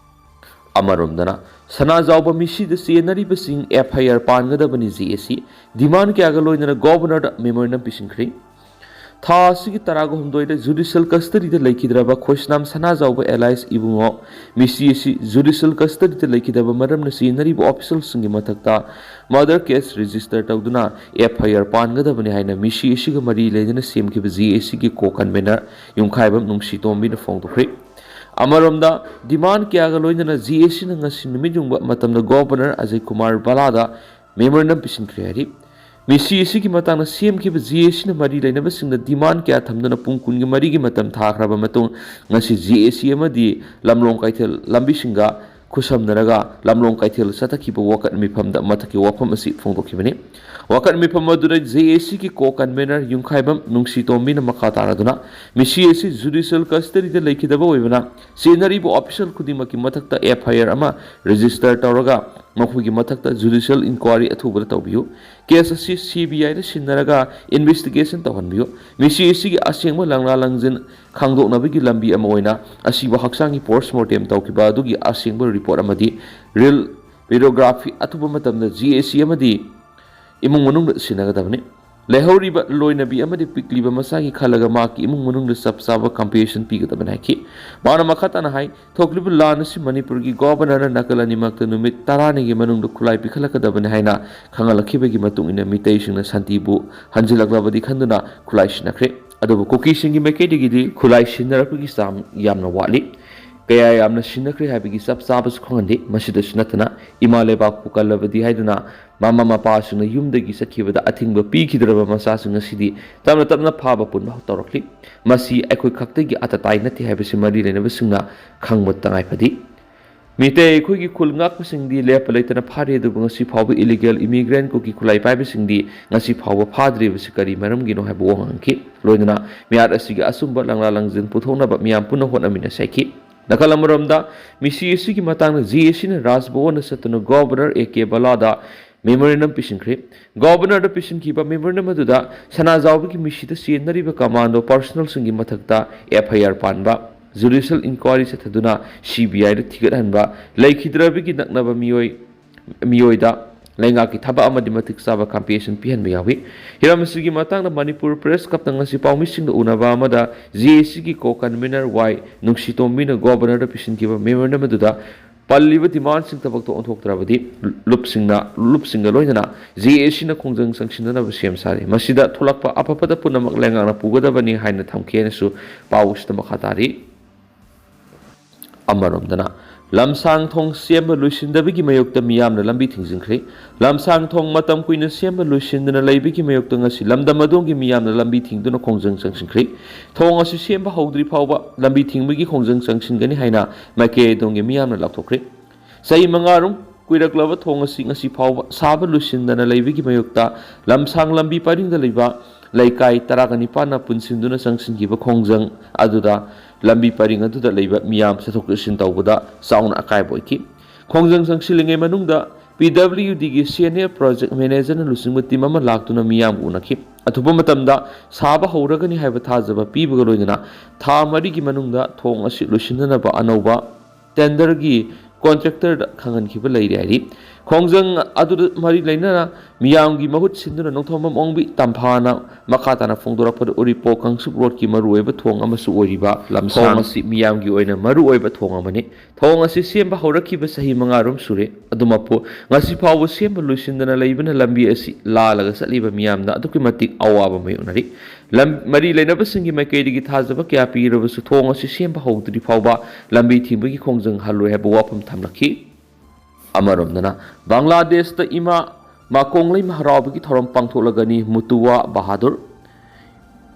ꯑꯃꯔꯣꯝꯗꯅ, ꯁꯅꯥꯖꯥꯎꯕ ꯃꯤꯁꯤꯗ ꯆꯦꯟꯅꯔꯤꯕꯁꯤꯡ ꯑꯦꯐ ꯑꯥꯏ ꯑꯥꯔ ꯄꯥꯟꯒꯗꯕꯅꯤ ꯖꯦ ꯑꯦ ꯁꯤ ꯗꯤꯃꯥꯟ ꯀꯌꯥꯒ ꯂꯣꯏꯅꯅ ꯒꯣꯚꯔꯅꯔꯗ ꯃꯦꯃꯣꯔꯦꯟꯗꯝ ꯄꯤꯁꯤꯟꯈ꯭ꯔꯤ꯫ ꯊꯥ ꯑꯁꯤꯒꯤ ꯇꯔꯥꯒ ꯍꯨꯝꯗꯣꯏꯗ ꯖꯨꯗꯤꯁꯤꯌꯦꯜ ꯀꯁꯇꯗꯤꯗ ꯂꯩꯈꯤꯗ꯭ꯔꯕ ꯈꯣꯏꯁꯅꯥꯝ ꯁꯅꯥꯖꯥꯎꯕ ꯑꯦꯂꯥꯏꯁ ꯏꯕꯨꯡꯉꯣ ꯃꯤꯁꯤ ꯑꯁꯤ ꯖꯨꯗꯤꯁꯤꯌꯦꯜ ꯀꯁꯇꯗꯤꯗ ꯂꯩꯈꯤꯗꯕ ꯃꯔꯝꯅ ꯆꯦꯟꯅꯔꯤꯕ ꯑꯣꯐꯤꯁꯤꯌꯦꯜꯁꯤꯡꯒꯤ ꯃꯊꯛꯇ ꯃꯔꯗꯔ ꯀꯦꯁ ꯔꯦꯖꯤꯁꯇꯔ ꯇꯧꯗꯨꯅ ꯑꯦꯐ ꯑꯥꯏ ꯑꯥꯔ ꯄꯥꯟꯒꯗꯕꯅꯤ ꯍꯥꯏꯅ ꯃꯤꯁꯤ ꯑꯁꯤꯒ ꯃꯔꯤ ꯂꯩꯅꯅ ꯁꯦꯝꯈꯤꯕ ꯖꯦ ꯑꯦ ꯁꯤꯒꯤ ꯀꯣ ꯀꯟꯚꯦꯅꯔ ꯌꯨꯝꯈꯥꯏꯕꯝ ꯅꯨꯡꯁꯤꯇꯣꯝꯕꯤꯅ ꯐꯣꯡꯗꯣꯛꯈ꯭ꯔꯤ꯫ ꯑꯃꯔꯣꯝꯗ, ꯗꯤꯃꯥꯟ ꯀꯌꯥꯒ ꯂꯣꯏꯅꯅ ꯖꯦ ꯑꯦ ꯁꯤꯅ ꯉꯁꯤ ꯅꯨꯃꯤꯠ ꯌꯨꯡꯕ ꯃꯇꯝꯗ ꯒꯣꯚꯔꯅꯔ ꯑꯖꯌ ꯀꯨꯃꯥꯔ ꯚꯜꯂꯥꯗ ꯃꯦꯃꯣꯔꯦꯟꯗꯝ ꯄꯤꯁꯤꯟꯈ꯭ꯔꯦ ꯍꯥꯏꯔꯤ꯫ ꯃꯤꯁꯤ ꯑꯁꯤꯒꯤ ꯃꯇꯥꯡꯗ ꯁꯦꯝꯈꯤꯕ ꯖꯦ ꯑꯦ ꯁꯤꯅ ꯃꯔꯤ ꯂꯩꯅꯕꯁꯤꯡꯅ ꯗꯤꯃꯥꯟ ꯀꯌꯥ ꯊꯝꯗꯨꯅ ꯄꯨꯡ ꯀꯨꯟꯒ ꯃꯔꯤꯒꯤ ꯃꯇꯝ ꯊꯥꯈ꯭ꯔꯕ ꯃꯇꯨꯡ ꯉꯁꯤ ꯖꯦ ꯑꯦ ꯁꯤ ꯑꯃꯗꯤ ꯂꯝꯂꯣꯡ ꯀꯩꯊꯦꯜ ꯂꯝꯕꯤꯁꯤꯡꯒ ꯈꯨꯠꯁꯝꯅꯔꯒ ꯂꯝꯂꯣꯡ ꯀꯩꯊꯦꯜ ꯆꯠꯊꯈꯤꯕ ꯋꯥꯀꯠ ꯃꯤꯐꯝꯗ ꯃꯊꯛꯀꯤ ꯋꯥꯐꯝ ꯑꯁꯤ ꯐꯣꯡꯗꯣꯛꯈꯤꯕꯅꯤ꯫ ꯋꯥꯀꯠ ꯃꯤꯐꯝ ꯑꯗꯨꯗ ꯖꯦ ꯑꯦ ꯁꯤꯒꯤ ꯀꯣ ꯀꯟꯚꯦꯅꯔ ꯌꯨꯝꯈꯥꯏꯕꯝ ꯅꯨꯡꯁꯤꯇꯣꯝꯕꯤꯅ ꯃꯈꯥ ꯇꯥꯔꯗꯨꯅ ꯃꯤꯁꯤ ꯑꯁꯤ ꯖꯨꯗꯤꯁꯤꯌꯦꯜ ꯀꯁꯇꯗꯤꯗ ꯂꯩꯈꯤꯗꯕ ꯑꯣꯏꯕꯅ ꯆꯦꯟꯅꯔꯤꯕ ꯑꯣꯐꯤꯁꯤꯌꯦꯜ ꯈꯨꯗꯤꯡꯃꯛꯀꯤ ꯃꯊꯛꯇ ꯑꯦꯐ ꯑꯥꯏ ꯑꯥꯔ ꯑꯃ ꯔꯦꯖꯤꯁꯇꯔ ꯇꯧꯔꯒ ꯃꯈꯣꯏꯒꯤ ꯃꯊꯛꯇ ꯖꯨꯗꯤꯁꯤꯌꯦꯜ ꯏꯟꯀ꯭ꯋꯥꯏꯔꯤ ꯑꯊꯨꯕꯗ ꯇꯧꯕꯤꯌꯨ꯫ ꯀꯦꯁ ꯑꯁꯤ ꯁꯤ ꯕꯤ ꯑꯥꯏꯗ ꯁꯤꯟꯅꯔꯒ ꯏꯟꯚꯦꯁꯇꯤꯒꯦꯁꯟ ꯇꯧꯍꯟꯕꯤꯌꯨ꯫ ꯃꯤꯁꯤ ꯑꯁꯤꯒꯤ ꯑꯁꯦꯡꯕ ꯂꯪꯂꯥ ꯂꯪꯖꯤꯟ ꯈꯪꯗꯣꯛꯅꯕꯒꯤ ꯂꯝꯕꯤ ꯑꯃ ꯑꯣꯏꯅ ꯑꯁꯤꯕ ꯍꯛꯆꯥꯡꯒꯤ ꯄꯣꯁꯃꯣꯔꯇꯦꯝ ꯇꯧꯈꯤꯕ ꯑꯗꯨꯒꯤ ꯑꯁꯦꯡꯕ ꯔꯤꯄꯣꯔꯠ ꯑꯃꯗꯤ ꯔꯤꯜ ꯔꯦꯗꯤꯌꯣꯒ꯭ꯔꯥꯐꯤ ꯑꯊꯨꯕ ꯃꯇꯝꯗ ꯖꯤ ꯑꯦ ꯁꯤ ꯑꯃꯗꯤ ꯏꯃꯨꯡ ꯃꯅꯨꯡꯗ ꯁꯤꯟꯅꯒꯗꯕꯅꯤ꯫ ꯂꯩꯍꯧꯔꯤꯕ ꯂꯣꯏꯅꯕꯤ ꯑꯃꯗꯤ ꯄꯤꯛꯂꯤꯕ ꯃꯆꯥꯒꯤ ꯈꯜꯂꯒ ꯃꯍꯥꯛꯀꯤ ꯏꯃꯨꯡ ꯃꯅꯨꯡꯗ ꯆꯞ ꯆꯥꯕ ꯀꯝꯄꯦꯟꯁꯦꯁꯟ ꯄꯤꯒꯗꯕꯅꯤ ꯍꯥꯏꯈꯤ꯫ ꯃꯥꯅ ꯃꯈꯥ ꯇꯥꯅ ꯍꯥꯏ, ꯊꯣꯛꯂꯤꯕ ꯂꯥꯟ ꯑꯁꯤ ꯃꯅꯤꯄꯨꯔꯒꯤ ꯒꯣꯚꯔꯅꯔꯅ ꯅꯥꯀꯜ ꯑꯅꯤꯃꯛꯇ ꯅꯨꯃꯤꯠ ꯇꯔꯥꯅꯤꯒꯤ ꯃꯅꯨꯡꯗ ꯈꯨꯠꯂꯥꯏ ꯄꯤꯈꯠꯂꯛꯀꯗꯕꯅꯤ ꯍꯥꯏꯅ ꯈꯪꯍꯜꯂꯛꯈꯤꯕꯒꯤ ꯃꯇꯨꯡ ꯏꯟꯅ ꯃꯤꯇꯩꯁꯤꯡꯅ ꯁꯥꯟꯇꯤꯕꯨ ꯍꯟꯖꯤꯜꯂꯛꯂꯕꯗꯤ ꯈꯟꯗꯨꯅ ꯈꯨꯠꯂꯥꯏ ꯁꯤꯟꯅꯈ꯭ꯔꯦ꯫ ꯑꯗꯨꯕꯨ ꯀꯨꯀꯤꯁꯤꯡꯒꯤ ꯃꯥꯏꯀꯩꯗꯒꯤꯗꯤ ꯈꯨꯠꯂꯥꯏ ꯁꯤꯟꯅꯔꯛꯄꯒꯤ ꯆꯥꯡ ꯌꯥꯝꯅ ꯋꯥꯠꯂꯤ꯫ ꯀꯌꯥ ꯌꯥꯝꯅ ꯁꯤꯟꯅꯈ꯭ꯔꯦ ꯍꯥꯏꯕꯒꯤ ꯆꯞ ꯆꯥꯕꯁꯨ ꯈꯪꯍꯟꯗꯦ꯫ ꯃꯁꯤꯗꯁꯨ ꯅꯠꯇꯅ, ꯏꯃꯥ ꯂꯩꯕꯥꯛꯄꯨ ꯀꯜꯂꯕꯗꯤ ꯍꯥꯏꯗꯨꯅ ꯃꯃꯥ ꯃꯄꯥꯁꯤꯡꯅ ꯌꯨꯝꯗꯒꯤ ꯆꯠꯈꯤꯕꯗ ꯑꯊꯤꯡꯕ ꯄꯤꯈꯤꯗ꯭ꯔꯕ ꯃꯆꯥꯁꯤꯡ ꯑꯁꯤꯗꯤ ꯇꯞꯅ ꯇꯞꯅ ꯐꯥꯕ ꯄꯨꯟꯕ ꯇꯧꯔꯛꯂꯤ꯫ ꯃꯁꯤ ꯑꯩꯈꯣꯏ ꯈꯛꯇꯒꯤ ꯑꯇꯇꯥꯏ ꯅꯠꯇꯦ ꯍꯥꯏꯕꯁꯤ ꯃꯔꯤ ꯂꯩꯅꯕꯁꯤꯡꯅ ꯈꯪꯕ ꯇꯉꯥꯏ ꯐꯗꯦ꯫ ꯃꯤꯇꯩ ꯑꯩꯈꯣꯏꯒꯤ ꯈꯨꯜ ꯉꯥꯛꯄꯁꯤꯡꯗꯤ ꯂꯦꯞꯄ ꯂꯩꯇꯅ ꯐꯥꯔꯤ, ꯑꯗꯨꯕꯨ ꯉꯁꯤ ꯐꯥꯎꯕ ꯏꯂꯤꯒꯦꯜ ꯏꯃꯤꯒ꯭ꯔꯦꯟ ꯀꯨꯀꯤ ꯈꯨꯠꯂꯥꯏ ꯄꯥꯏꯕꯁꯤꯡꯗꯤ ꯉꯁꯤ ꯐꯥꯎꯕ ꯐꯥꯗ꯭ꯔꯤꯕꯁꯤ ꯀꯔꯤ ꯃꯔꯝꯒꯤꯅꯣ ꯍꯥꯏꯕ ꯋꯥ ꯉꯥꯡꯈꯤ꯫ ꯂꯣꯏꯅꯅ ꯃꯤꯍꯥꯠ ꯑꯁꯤꯒꯤ ꯑꯆꯨꯝꯕ ꯂꯪꯂꯥ ꯂꯪꯖꯤꯟ ꯄꯨꯊꯣꯛꯅꯕ ꯃꯤꯌꯥꯝ ꯄꯨꯟꯅ ꯍꯣꯠꯅꯃꯤꯟꯅꯁꯤ ꯍꯥꯏꯈꯤ꯫ ꯅꯥꯀꯜ ꯑꯃꯔꯣꯝꯗ, ꯃꯤꯁꯤ ꯑꯁꯤꯒꯤ ꯃꯇꯥꯡꯗ ꯖꯦ ꯑꯦ ꯁꯤꯅ ꯔꯥꯖ ꯚꯋꯟꯗ ꯆꯠꯇꯨꯅ governor A K ꯕꯂꯥꯗ memorandum ꯄꯤꯁꯤꯟꯈ꯭ꯔꯦ꯫ ꯒꯣꯚꯔꯅꯔꯗ ꯄꯤꯁꯤꯟꯈꯤꯕ memorandum ꯑꯗꯨꯗ ꯁꯅꯥꯖꯥꯎꯕꯒꯤ ꯃꯤꯁꯤꯗ ꯆꯦꯟꯅꯔꯤꯕ ꯀꯃꯥꯟꯗꯣ ꯄꯥꯔꯁꯣꯅꯦꯜꯁꯤꯡꯒꯤ ꯃꯊꯛꯇ ꯑꯦꯐ ꯑꯥꯏ ꯑꯥꯔ ꯄꯥꯟꯕ, ꯖꯨꯗꯤꯁꯤꯌꯦꯜ ꯏꯟꯀ꯭ꯋꯥꯏꯔꯤ ꯆꯠꯊꯗꯨꯅ ꯁꯤ ꯕꯤ ꯑꯥꯏꯗ ꯊꯤꯒꯠꯍꯟꯕ, ꯂꯩꯈꯤꯗ꯭ꯔꯕꯒꯤ ꯅꯛꯅꯕ ꯃꯤꯑꯣꯏ, ꯃꯤꯑꯣꯏꯗ ꯂꯩꯉꯥꯛꯀꯤ ꯊꯕꯛ ꯑꯃꯗꯤ ꯃꯇꯤꯛ ꯆꯥꯕ ꯀꯝꯄꯦꯟꯁꯦꯁꯟ ꯄꯤꯍꯟꯕ ꯌꯥꯎꯏ꯫ ꯍꯤꯔꯝ ꯑꯁꯤꯒꯤ ꯃꯇꯥꯡꯗ ꯃꯅꯤꯄꯨꯔ ꯄ꯭ꯔꯦꯁ ꯀ꯭ꯂꯕꯇ ꯉꯁꯤ ꯄꯥꯎꯃꯤꯁꯤꯡꯒ ꯎꯅꯕ ꯑꯃꯗ ꯖꯦ ꯑꯦ ꯁꯤꯒꯤ ꯀꯣ ꯀꯟꯚꯤꯅꯔ ꯋꯥꯏ ꯅꯨꯡꯁꯤꯇꯣꯝꯕꯤꯅ ꯒꯣꯚꯔꯅꯔꯗ ꯄꯤꯁꯤꯟꯈꯤꯕ ꯃꯦꯃꯣꯔꯦꯟꯗꯝ ꯑꯗꯨꯗ ꯄꯜꯂꯤꯕ ꯗꯤꯃꯥꯟꯁꯤꯡ ꯊꯕꯛꯇ ꯑꯣꯟꯊꯣꯛꯇ꯭ꯔꯕꯗꯤ ꯂꯨꯞꯁꯤꯡꯅ, ꯂꯨꯞꯁꯤꯡꯒ ꯂꯣꯏꯅꯅ ꯖꯦ ꯑꯦ ꯁꯤꯅ ꯈꯣꯡꯖꯪ ꯆꯪꯁꯤꯟꯅꯅꯕ ꯁꯦꯝ ꯁꯥꯔꯤ꯫ ꯃꯁꯤꯗ ꯊꯣꯛꯂꯛꯄ ꯑꯐꯕꯗ ꯄꯨꯝꯅꯃꯛ ꯂꯩꯉꯥꯛꯅ ꯄꯨꯒꯗꯕꯅꯤ ꯍꯥꯏꯅ ꯊꯝꯈꯤ ꯍꯥꯏꯅꯁꯨ ꯄꯥꯎꯁꯤꯗ ꯃꯈꯥ ꯇꯥꯔꯤ꯫ ꯑꯃꯔꯣꯝꯗꯅ, ꯂꯝꯁꯥꯡ ꯊꯣꯡ ꯁꯦꯝꯕ ꯂꯣꯏꯁꯤꯟꯗꯕꯒꯤ ꯃꯥꯌꯣꯛꯇ ꯃꯤꯌꯥꯝꯅ ꯂꯝꯕꯤ ꯊꯤꯡꯖꯤꯟꯈ꯭ꯔꯦ꯫ ꯂꯝꯁꯥꯡ ꯊꯣꯡ ꯃꯇꯝ ꯀꯨꯏꯅ ꯁꯦꯝꯕ ꯂꯣꯏꯁꯤꯟꯗꯅ ꯂꯩꯕꯒꯤ ꯃꯥꯌꯣꯛꯇ ꯉꯁꯤ ꯂꯝꯗꯝ ꯑꯗꯣꯝꯒꯤ ꯃꯤꯌꯥꯝꯅ ꯂꯝꯕꯤ ꯊꯤꯡꯗꯨꯅ ꯈꯣꯡꯖꯪ ꯆꯪꯁꯤꯟꯈ꯭ꯔꯦ꯫ ꯊꯣꯡ ꯑꯁꯤ ꯁꯦꯝꯕ ꯍꯧꯗ꯭ꯔꯤ ꯐꯥꯎꯕ ꯂꯝꯕꯤ ꯊꯤꯡꯕꯒꯤ ꯈꯣꯡꯖꯪ ꯆꯪꯁꯤꯟꯒꯅꯤ ꯍꯥꯏꯅ ꯃꯥꯏꯀꯩ ꯑꯗꯣꯝꯒꯤ ꯃꯤꯌꯥꯝꯅ ꯂꯥꯎꯊꯣꯛꯈ꯭ꯔꯦ꯫ ꯆꯍꯤ ꯃꯉꯥꯔꯣꯝ ꯀꯨꯏꯔꯛꯂꯕ ꯊꯣꯡ ꯑꯁꯤ ꯉꯁꯤ ꯐꯥꯎꯕ ꯁꯥꯕ ꯂꯣꯏꯁꯤꯟꯗꯅ ꯂꯩꯕꯒꯤ ꯃꯥꯌꯣꯛꯇ ꯂꯝꯁꯥꯡ ꯂꯝꯕꯤ ꯄꯔꯤꯡꯗ ꯂꯩꯕ ꯂꯩꯀꯥꯏ ꯇꯔꯥꯒ ꯅꯤꯄꯥꯟꯅ ꯄꯨꯟꯁꯤꯟꯗꯨꯅ ꯆꯪꯁꯤꯟꯈꯤꯕ ꯈꯣꯡꯖꯪ ꯑꯗꯨꯗ ꯂꯝꯕꯤ ꯄꯔꯤꯡ ꯑꯗꯨꯗ ꯂꯩꯕ ꯃꯤꯌꯥꯝ ꯆꯠꯊꯣꯛ ꯆꯠꯁꯤꯟ ꯇꯧꯕꯗ ꯆꯥꯎꯅ ꯑꯀꯥꯏꯕ ꯑꯣꯏꯈꯤ꯫ ꯈꯣꯡꯖꯪ ꯆꯪꯁꯤꯜꯂꯤꯉꯩ ꯃꯅꯨꯡꯗ ꯄꯤ ꯗꯕ꯭ꯂꯤꯌꯨ ꯗꯤꯒꯤ ꯁꯦꯅꯤꯌꯔ ꯄ꯭ꯔꯣꯖꯦꯛ ꯃꯦꯅꯦꯖꯔꯅ ꯂꯨꯆꯤꯡꯕ ꯇꯤꯝ ꯑꯃ ꯂꯥꯛꯇꯨꯅ ꯃꯤꯌꯥꯝꯕꯨ ꯎꯅꯈꯤ꯫ ꯑꯊꯨꯕ ꯃꯇꯝꯗ ꯁꯥꯕ ꯍꯧꯔꯒꯅꯤ ꯍꯥꯏꯕ ꯊꯥꯖꯕ ꯄꯤꯕꯒ ꯂꯣꯏꯅꯅ ꯊꯥ ꯃꯔꯤꯒꯤ ꯃꯅꯨꯡꯗ ꯊꯣꯡ ꯑꯁꯤ ꯂꯣꯏꯁꯤꯟꯅꯅꯕ ꯑꯅꯧꯕ ꯇꯦꯟꯗꯔꯒꯤ ꯀꯣꯟꯇ꯭ꯔꯦꯛꯇꯔꯗ ꯈꯪꯍꯟꯈꯤꯕ ꯂꯩꯔꯦ ꯍꯥꯏꯔꯤ꯫ ꯈꯣꯡꯖꯪ ꯑꯗꯨꯗ ꯃꯔꯤ ꯂꯩꯅꯅ ꯃꯤꯌꯥꯝꯒꯤ ꯃꯍꯨꯠ ꯁꯤꯟꯗꯨꯅ ꯅꯣꯡꯊꯣꯝꯕꯝ ꯑꯣꯡꯕꯤ ꯇꯝꯐꯥꯅ ꯃꯈꯥ ꯇꯥꯅ ꯐꯣꯡꯗꯣꯔꯛꯄꯗ, ꯎꯔꯤꯄꯣꯛ ꯀꯥꯡꯆꯨꯞ ꯔꯣꯗꯀꯤ ꯃꯔꯨꯑꯣꯏꯕ ꯊꯣꯡ ꯑꯃꯁꯨ ꯑꯣꯏꯔꯤꯕ ꯂꯝꯁꯥꯡ ꯊꯣꯡ ꯑꯁꯤ ꯃꯤꯌꯥꯝꯒꯤ ꯑꯣꯏꯅ ꯃꯔꯨꯑꯣꯏꯕ ꯊꯣꯡ ꯑꯃꯅꯤ꯫ ꯊꯣꯡ ꯑꯁꯤ ꯁꯦꯝꯕ ꯍꯧꯔꯛꯈꯤꯕ ꯆꯍꯤ ꯃꯉꯥꯔꯣꯝ ꯁꯨꯔꯦ꯫ ꯑꯗꯨꯃꯛꯄꯨ ꯉꯁꯤ ꯐꯥꯎꯕ ꯁꯦꯝꯕ ꯂꯣꯏꯁꯤꯟꯗꯅ ꯂꯩꯕꯅ ꯂꯝꯕꯤ ꯑꯁꯤ ꯂꯥꯜꯂꯒ ꯆꯠꯂꯤꯕ ꯃꯤꯌꯥꯝꯗ ꯑꯗꯨꯛꯀꯤ ꯃꯇꯤꯛ ꯑꯋꯥꯕ ꯃꯥꯌꯣꯛꯅꯔꯤ꯫ ꯂꯝ-, ꯃꯔꯤ ꯂꯩꯅꯕꯁꯤꯡꯒꯤ ꯃꯥꯏꯀꯩꯗꯒꯤ ꯊꯥꯖꯕ ꯀꯌꯥ ꯄꯤꯔꯕꯁꯨ ꯊꯣꯡ ꯑꯁꯤ ꯁꯦꯝꯕ ꯍꯧꯗ꯭ꯔꯤ ꯐꯥꯎꯕ ꯂꯝꯕꯤ ꯊꯤꯡꯕꯒꯤ ꯈꯣꯡꯖꯪ ꯍꯜꯂꯣꯏ ꯍꯥꯏꯕ ꯋꯥꯐꯝ ꯊꯝꯂꯛꯈꯤ꯫ ꯑꯃꯔꯣꯝꯗꯅ, ꯕꯪꯒ꯭ꯂꯥꯗꯦꯁꯇ ꯏꯃꯥ ꯃꯥꯀꯣꯡꯂꯩꯃ ꯍꯔꯥꯎꯕꯒꯤ ꯊꯧꯔꯝ ꯄꯥꯡꯊꯣꯛꯂꯒꯅꯤ꯫ ꯃꯨꯇꯨꯋꯥ ꯕꯍꯥꯗꯨꯔ꯫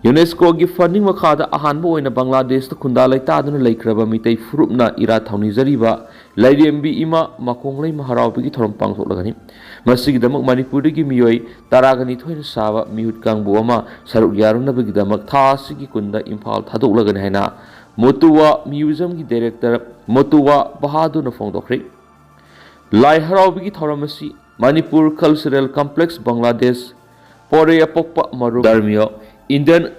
ꯌꯨꯅꯦꯁꯀꯣꯒꯤ ꯐꯟꯗꯤꯡ ꯃꯈꯥꯗ ꯑꯍꯥꯟꯕ ꯑꯣꯏꯅ ꯕꯪꯒ꯭ꯂꯥꯗꯦꯁꯇ ꯈꯨꯟꯗꯥ ꯂꯩꯇꯥꯗꯨꯅ ꯂꯩꯈ꯭ꯔꯕ ꯃꯤꯇꯩ ꯐꯨꯔꯨꯞꯅ ꯏꯔꯥꯠ ꯊꯧꯅꯤꯖꯔꯤꯕ ꯂꯥꯏꯔꯦꯝꯕꯤ ꯏꯃꯥ ꯃꯥꯀꯣꯡꯂꯩꯃ ꯍꯔꯥꯎꯕꯒꯤ ꯊꯧꯔꯝ ꯄꯥꯡꯊꯣꯛꯂꯒꯅꯤ꯫ ꯃꯁꯤꯒꯤꯗꯃꯛ ꯃꯅꯤꯄꯨꯔꯗꯒꯤ ꯃꯤꯑꯣꯏ ꯇꯔꯥꯒ ꯅꯤꯊꯣꯏꯅ ꯁꯥꯕ ꯃꯤꯍꯨꯠ ꯀꯥꯡꯕꯨ ꯑꯃ ꯁꯔꯨꯛ ꯌꯥꯔꯨꯅꯕꯒꯤꯗꯃꯛ ꯊꯥ ꯑꯁꯤꯒꯤ ꯀꯨꯟꯗ ꯏꯝꯐꯥꯜ ꯊꯥꯗꯣꯛꯂꯒꯅꯤ ꯍꯥꯏꯅ ꯃꯣꯇꯨꯋꯥ ꯃ꯭ꯌꯨꯖꯤꯌꯝꯒꯤ ꯗꯥꯏꯔꯦꯛꯇꯔ ꯃꯣꯇꯨꯋꯥ ꯕꯍꯥꯗꯨꯔꯅ ꯐꯣꯡꯗꯣꯛꯈ꯭ꯔꯦ꯫ ꯂꯥꯏ ꯍꯔꯥꯎꯕꯒꯤ ꯊꯧꯔꯝ ꯑꯁꯤ ꯃꯅꯤꯄꯨꯔ ꯀꯜꯆꯔꯦꯜ ꯀꯝꯄ꯭ꯂꯦꯛꯁ, ꯕꯪꯒ꯭ꯂꯥꯗꯦꯁ, ꯄꯣꯔꯩ ꯑꯄꯣꯛꯄ ꯃꯔꯨꯞ ꯙꯔꯃꯤꯌꯣ, ꯏꯟꯗꯤꯌꯟ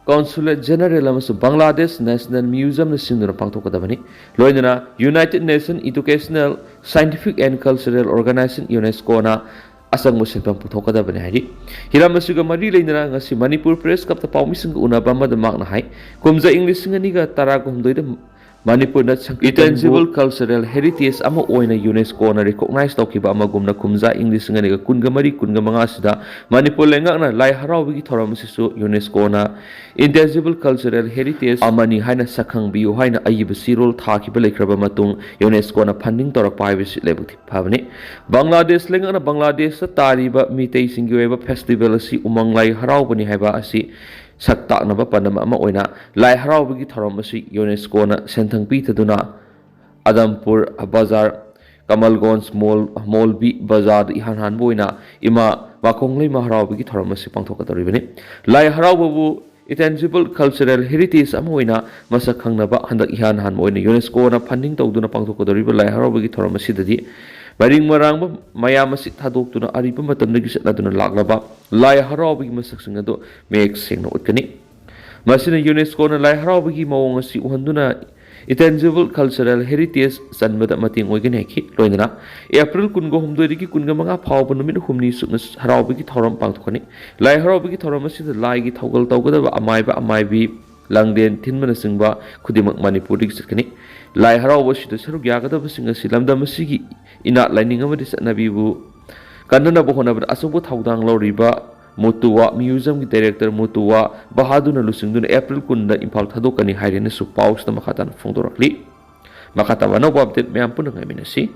ꯀꯣꯟꯁꯨꯂꯦꯠ ꯖꯦꯅꯔꯦꯜ ꯑꯃꯁꯨꯡ ꯕꯪꯒ꯭ꯂꯥꯗꯦꯁ ꯅꯦꯁꯅꯦꯜ ꯃ꯭ꯌꯨꯖꯤꯌꯝꯅ ꯁꯤꯟꯗꯨꯅ ꯄꯥꯡꯊꯣꯛꯀꯗꯕꯅꯤ꯫ ꯂꯣꯏꯅꯅ United Nation Educational, Scientific and Cultural Organization, ꯌꯨꯅꯦꯁꯀꯣꯅ ꯑꯆꯪꯕ ꯁꯦꯟꯐꯝ ꯄꯨꯊꯣꯛꯀꯗꯕꯅꯤ ꯍꯥꯏꯔꯤ꯫ ꯍꯤꯔꯝ ꯑꯁꯤꯒ ꯃꯔꯤ ꯂꯩꯅꯅ ꯉꯁꯤ ꯃꯅꯤꯄꯨꯔ ꯄ꯭ꯔꯦꯁ ꯀ꯭ꯂꯕꯇ ꯄꯥꯎꯃꯤꯁꯤꯡꯒ ꯎꯅꯕ ꯑꯃꯗ ꯃꯍꯥꯛꯅ ꯍꯥꯏ, ꯀꯨꯝꯖꯥ ꯏꯪ ꯂꯤꯁꯤꯡ ꯑꯅꯤꯒ ꯇꯔꯥꯒ ꯍꯨꯝꯗꯣꯏꯗ ꯃꯅꯤꯄꯨꯔꯅ ꯁꯪꯀꯤꯔꯇꯟꯕꯨ intangible cultural heritage ꯑꯃ ꯑꯣꯏꯅ ꯌꯨꯅꯦꯁꯀꯣꯅ recognize ꯇꯧꯈꯤꯕ ꯑꯃꯒꯨꯝꯅ, ꯀꯨꯝꯖꯥ ꯏꯪ ꯂꯤꯁꯤꯡ ꯑꯅꯤꯒ ꯀꯨꯟꯒ ꯃꯔꯤ ꯀꯨꯟꯒ ꯃꯉꯥꯁꯤꯗ ꯃꯅꯤꯄꯨꯔ ꯂꯩꯉꯥꯛꯅ ꯂꯥꯏ ꯍꯔꯥꯎꯕꯒꯤ ꯊꯧꯔꯝ ꯑꯁꯤꯁꯨ ꯌꯨꯅꯦꯁꯀꯣꯅ intangible cultural heritage ꯑꯃꯅꯤ ꯍꯥꯏꯅ ꯁꯛꯈꯪꯕꯤꯌꯨ ꯍꯥꯏꯅ ꯑꯏꯕ ꯆꯦꯔꯣꯜ ꯊꯥꯈꯤꯕ ꯂꯩꯈ꯭ꯔꯕ ꯃꯇꯨꯡ, ꯌꯨꯅꯦꯁꯀꯣꯅ funding ꯇꯧꯔꯛꯄ ꯍꯥꯏꯕꯁꯤ ꯂꯥꯏꯕꯛ ꯊꯤ ꯐꯕꯅꯤ꯫ ꯕꯪꯒ꯭ꯂꯥꯗꯦꯁ ꯂꯩꯉꯥꯛꯅ ꯕꯪꯒ꯭ꯂꯥꯗꯦꯁꯇ ꯇꯥꯔꯤꯕ ꯃꯤꯇꯩꯁꯤꯡꯒꯤ ꯑꯣꯏꯕ festival ꯑꯁꯤ ꯎꯃꯪ ꯂꯥꯏ ꯍꯔꯥꯎꯕꯅꯤ ꯍꯥꯏꯕ ꯑꯁꯤ ꯁꯛ ꯇꯥꯛꯅꯕ ꯄꯥꯟꯗꯝ ꯑꯃ ꯑꯣꯏꯅ ꯂꯥꯏ ꯍꯔꯥꯎꯕꯒꯤ ꯊꯧꯔꯝ ꯑꯁꯤ ꯌꯨꯅꯦꯁꯀꯣꯅ ꯁꯦꯟꯊꯪ ꯄꯤꯊꯗꯨꯅ ꯑꯗꯝꯄꯨꯔ ꯕꯖꯥꯔ, ꯀꯃꯜꯒꯣꯟꯖ ꯃꯣꯜ, ꯃꯣꯜꯕꯤ ꯕꯖꯥꯔꯗ ꯏꯍꯥꯟ ꯍꯥꯟꯕ ꯑꯣꯏꯅ ꯏꯃꯥ ꯃꯥꯀꯣꯡꯂꯩꯃ ꯍꯔꯥꯎꯕꯒꯤ ꯊꯧꯔꯝ ꯑꯁꯤ ꯄꯥꯡꯊꯣꯛꯀꯗꯧꯔꯤꯕꯅꯤ꯫ ꯂꯥꯏ ꯍꯔꯥꯎꯕꯕꯨ intangible cultural heritage ꯑꯃ ꯑꯣꯏꯅ ꯃꯁꯛ ꯈꯪꯅꯕ ꯍꯟꯗꯛ ꯏꯍꯥꯟ ꯍꯥꯟꯕ ꯑꯣꯏꯅ ꯌꯨꯅꯦꯁꯀꯣꯅ funding ꯇꯧꯗꯨꯅ ꯄꯥꯡꯊꯣꯛꯀꯗꯧꯔꯤꯕ ꯂꯥꯏ ꯍꯔꯥꯎꯕꯒꯤ ꯊꯧꯔꯝ ꯑꯁꯤꯗꯗꯤ ꯃꯔꯤꯡ ꯃꯔꯥꯡꯕ ꯃꯌꯥꯝ ꯑꯁꯤ ꯊꯥꯗꯣꯛꯇꯨꯅ ꯑꯔꯤꯕ ꯃꯇꯝꯗꯒꯤ ꯆꯠꯅꯗꯨꯅ ꯂꯥꯛꯂꯕ ꯂꯥꯏ ꯍꯔꯥꯎꯕꯒꯤ ꯃꯁꯛꯁꯤꯡ ꯑꯗꯨ ꯃꯌꯦꯛ ꯁꯦꯡꯅ ꯎꯠꯀꯅꯤ꯫ ꯃꯁꯤꯅ ꯌꯨꯅꯦꯁꯀꯣꯅ ꯂꯥꯏ ꯍꯔꯥꯎꯕꯒꯤ ꯃꯑꯣꯡ ꯑꯁꯤ ꯎꯍꯟꯗꯨꯅ Intangible Cultural Heritage ꯆꯟꯕꯗ ꯃꯇꯦꯡ ꯑꯣꯏꯒꯅꯤ ꯍꯥꯏꯈꯤ꯫ ꯂꯣꯏꯅꯅ ꯑꯦꯄ꯭ꯔꯤꯜ ꯀꯨꯟꯒ ꯍꯨꯝꯗꯣꯏꯗꯒꯤ ꯀꯨꯟꯒ ꯃꯉꯥ ꯐꯥꯎꯕ ꯅꯨꯃꯤꯠ ꯍꯨꯝꯅꯤ ꯆꯨꯞꯅ ꯍꯔꯥꯎꯕꯒꯤ ꯊꯧꯔꯝ ꯄꯥꯡꯊꯣꯛꯀꯅꯤ꯫ ꯂꯥꯏ ꯍꯔꯥꯎꯕꯒꯤ ꯊꯧꯔꯝ ꯑꯁꯤꯗ ꯂꯥꯏꯒꯤ ꯊꯧꯒꯜ ꯇꯧꯒꯗꯕ ꯑꯃꯥꯏꯕ ꯑꯃꯥꯏꯕꯤ, ꯂꯥꯡꯂꯦꯟ ꯊꯤꯟꯕꯅꯆꯤꯡꯕ ꯈꯨꯗꯤꯡꯃꯛ ꯃꯅꯤꯄꯨꯔꯗꯒꯤ ꯆꯠꯀꯅꯤ꯫ ꯂꯥꯏ ꯍꯔꯥꯎꯕ ꯑꯁꯤꯗ ꯁꯔꯨꯛ ꯌꯥꯒꯗꯕꯁꯤꯡ ꯑꯁꯤ ꯂꯝꯗꯝ ꯑꯁꯤꯒꯤ ꯏꯅꯥꯠ ꯂꯥꯏꯅꯤꯡ ꯑꯃꯗꯤ ꯆꯠꯅꯕꯤꯕꯨ ꯀꯟꯅꯅꯕ ꯍꯣꯠꯅꯕꯗ ꯑꯆꯧꯕ ꯊꯧꯗꯥꯡ ꯂꯧꯔꯤꯕ ꯃꯣꯇꯨꯋꯥ ꯃ꯭ꯌꯨꯖꯤꯌꯝꯒꯤ ꯗꯥꯏꯔꯦꯛꯇꯔ ꯃꯣꯇꯨꯋꯥ ꯕꯍꯥꯗꯨꯔꯅ ꯂꯨꯆꯤꯡꯗꯨꯅ ꯑꯦꯄ꯭ꯔꯤꯜ ꯀꯨꯟꯗ ꯏꯝꯐꯥꯜ ꯊꯥꯗꯣꯛꯀꯅꯤ ꯍꯥꯏꯔꯦꯅꯁꯨ ꯄꯥꯎꯁꯤꯗ ꯃꯈꯥ ꯇꯥꯅ ꯐꯣꯡꯗꯣꯔꯛꯂꯤ꯫ ꯃꯈꯥ ꯇꯥꯕ ꯑꯅꯧꯕ ꯑꯞꯗꯦꯠ ꯃꯌꯥꯝ ꯄꯨꯟꯅ ꯉꯥꯏꯃꯤꯟꯅꯁꯤ꯫